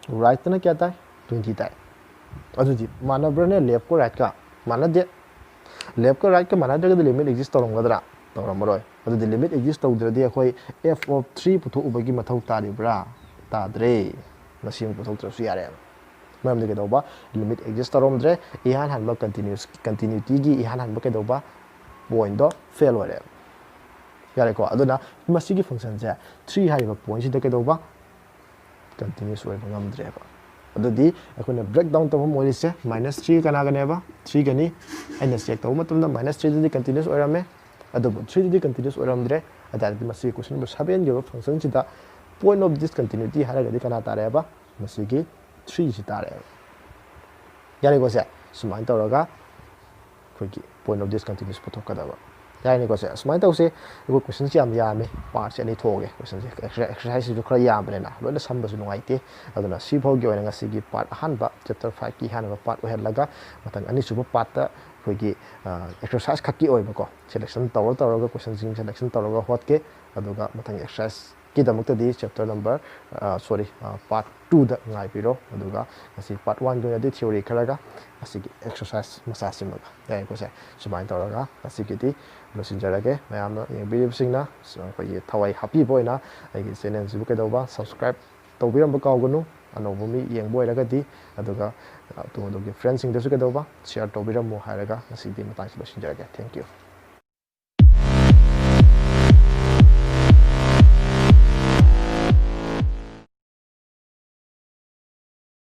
rightꯇꯅ ꯀꯌꯥ ꯇꯥꯏ? Twenty ꯇꯥꯏ꯫ ꯑꯗꯨꯗꯤ ꯃꯥꯟꯅꯕ꯭ꯔꯥꯅꯦ leftꯀ rightꯀ? ꯃꯥꯟꯅꯗꯦ꯫ Leftꯀ rightꯀ ꯃꯥꯟꯅꯗ꯭ꯔꯒꯗꯤ limit exist ꯇꯧꯔꯝꯒꯗ꯭ꯔꯥ? ꯇꯧꯔꯝꯃꯔꯣꯏ꯫ ꯑꯗꯨꯗꯤ limit exist ꯇꯧꯗ꯭ꯔꯗꯤ ꯑꯩꯈꯣꯏ f of three ꯄꯨꯊꯣꯛꯎꯕꯒꯤ ꯃꯊꯧ ꯇꯥꯔꯤꯕ꯭ꯔꯥ? ꯇꯥꯗ꯭ꯔꯦ꯫ ꯃꯁꯤ ꯑꯃꯨꯛ ꯄꯨꯊꯣꯛꯇ꯭ꯔꯁꯨ ꯌꯥꯔꯦ꯫ ꯃꯔꯝꯗꯤ ꯀꯩꯗꯧꯕ? Limit exist ꯇꯧꯔꯝꯗ꯭ꯔꯦ꯫ ꯏꯍꯥꯟ ꯍꯥꯟꯕ continuous, continuityꯒꯤ ꯏꯍꯥꯟ ꯍꯥꯟꯕ ꯀꯩꯗꯧꯕ? Pointꯗꯣ fail ꯑꯣꯏꯔꯦ꯫ ꯌꯥꯔꯦꯀꯣ? ꯑꯗꯨꯅ ꯃꯁꯤꯒꯤ functionꯁꯦ, three ꯍꯥꯏꯔꯤꯕ pointꯁꯤꯗ ꯀꯩꯗꯧꯕ? Continuous ꯑꯣꯏꯕ ꯉꯝꯗ꯭ꯔꯦꯕ꯫ ꯑꯗꯨꯗꯤ ꯑꯩꯈꯣꯏꯅ break down ꯇꯧꯐꯝ ꯑꯣꯏꯔꯤꯁꯦ minus three ꯀꯅꯥꯒꯅꯦꯕ? Threeꯒꯅꯤ꯫ ꯑꯩꯅ check ꯇꯧꯕ ꯃꯇꯝꯗ minus threeꯗꯨꯗꯤ continuous ꯑꯣꯏꯔꯝꯃꯦ, ꯑꯗꯨꯕꯨ threeꯗꯨꯗꯤ continuous ꯑꯣꯏꯔꯝꯗ꯭ꯔꯦ꯫ ꯑꯗꯨ ꯇꯥꯔꯗꯤ ꯃꯁꯤꯒꯤ question number sevenꯒꯤ ꯑꯣꯏꯕ functionꯁꯤꯗ point of discontinuity ꯍꯥꯏꯔꯒꯗꯤ ꯀꯅꯥ ꯇꯥꯔꯦꯕ? ꯃꯁꯤꯒꯤ threeꯁꯤ ꯇꯥꯔꯦꯕ꯫ ꯌꯥꯔꯦꯀꯣ ꯁꯦ? ꯁꯨꯃꯥꯏꯅ ꯇꯧꯔꯒ ꯑꯩꯈꯣꯏꯒꯤ point of discontinuous ꯄꯨꯊꯣꯛꯀꯗꯕ꯫ ꯌꯥꯔꯅꯤꯀꯣ ꯁꯦ? ꯑꯁꯨꯃꯥꯏꯅ ꯇꯧꯁꯦ꯫ ꯑꯩꯈꯣꯏ questionꯁꯦ ꯌꯥꯝ ꯌꯥꯝꯃꯦ, partꯁꯦ ꯑꯅꯤ ꯊꯣꯛꯑꯒꯦ꯫ Questionꯁꯦ exerciseꯁꯤꯁꯨ ꯈꯔ ꯌꯥꯝꯕꯅꯤꯅ ꯂꯣꯏꯅ ꯁꯝꯕꯁꯨ ꯅꯨꯡꯉꯥꯏꯇꯦ꯫ ꯑꯗꯨꯅ ꯁꯤ ꯐꯥꯎꯒꯤ ꯑꯣꯏꯅ ꯉꯁꯤꯒꯤ part ꯑꯍꯥꯟꯕ, chapter fiveꯀꯤ ꯑꯍꯥꯟꯕ part ꯑꯣꯏꯍꯜꯂꯒ, ꯃꯊꯪ ꯑꯅꯤꯁꯨꯕ partꯇ ꯑꯩꯈꯣꯏꯒꯤ, ꯑ, exercise ꯈꯛꯀꯤ ꯑꯣꯏꯕꯀꯣ, selection ꯇꯧꯔ ꯇꯧꯔꯒ, questionꯁꯤꯡ selection ꯇꯧꯔꯒ ꯍꯣꯠꯀꯦ꯫ ꯑꯗꯨꯒ ꯃꯊꯪ exerciseꯀꯤꯗꯃꯛꯇꯗꯤ chapter number, ꯑ, sorry, ꯑ, part twoꯗ ꯉꯥꯏꯕꯤꯔꯣ꯫ ꯑꯗꯨꯒ ꯉꯁꯤ part oneꯒꯤ ꯑꯣꯏꯅꯗꯤ theory ꯈꯔꯒ ꯉꯁꯤꯒꯤ exercise ꯃꯆꯥꯁꯤꯃꯒ꯫ ꯌꯥꯏꯀꯣ ꯁꯦ? ꯁꯨꯃꯥꯏꯅ ꯇꯧꯔꯒ ꯉꯁꯤꯒꯤꯗꯤ ꯂꯣꯏꯁꯤꯟꯖꯔꯒꯦ꯫ ꯃꯌꯥꯝꯅ ꯌꯦꯡꯕꯤꯔꯤꯕꯁꯤꯡꯅ ꯑꯩꯈꯣꯏꯒꯤ ꯊꯋꯥꯏ ꯍꯥꯞꯄꯤꯕ ꯑꯣꯏꯅ ꯑꯩꯒꯤ channelꯁꯤꯕꯨ ꯀꯩꯗꯧꯕ? Subscribe ꯇꯧꯕꯤꯔꯝꯕ ꯀꯥꯎꯒꯅꯨ, ꯑꯅꯧꯕ ꯃꯤ ꯌꯦꯡꯕ ꯑꯣꯏꯔꯒꯗꯤ꯫ ꯑꯗꯨꯒ ꯑꯗꯣꯝ ꯑꯗꯣꯝꯒꯤ friendꯁꯤꯡꯗꯁꯨ ꯀꯩꯗꯧꯕ? Share ꯇꯧꯕꯤꯔꯝꯃꯨ ꯍꯥꯏꯔꯒ ꯉꯁꯤꯗꯤ ꯃꯇꯥꯡꯁꯤ ꯂꯣꯏꯁꯤꯟꯖꯔꯒꯦ꯫ Thank you꯫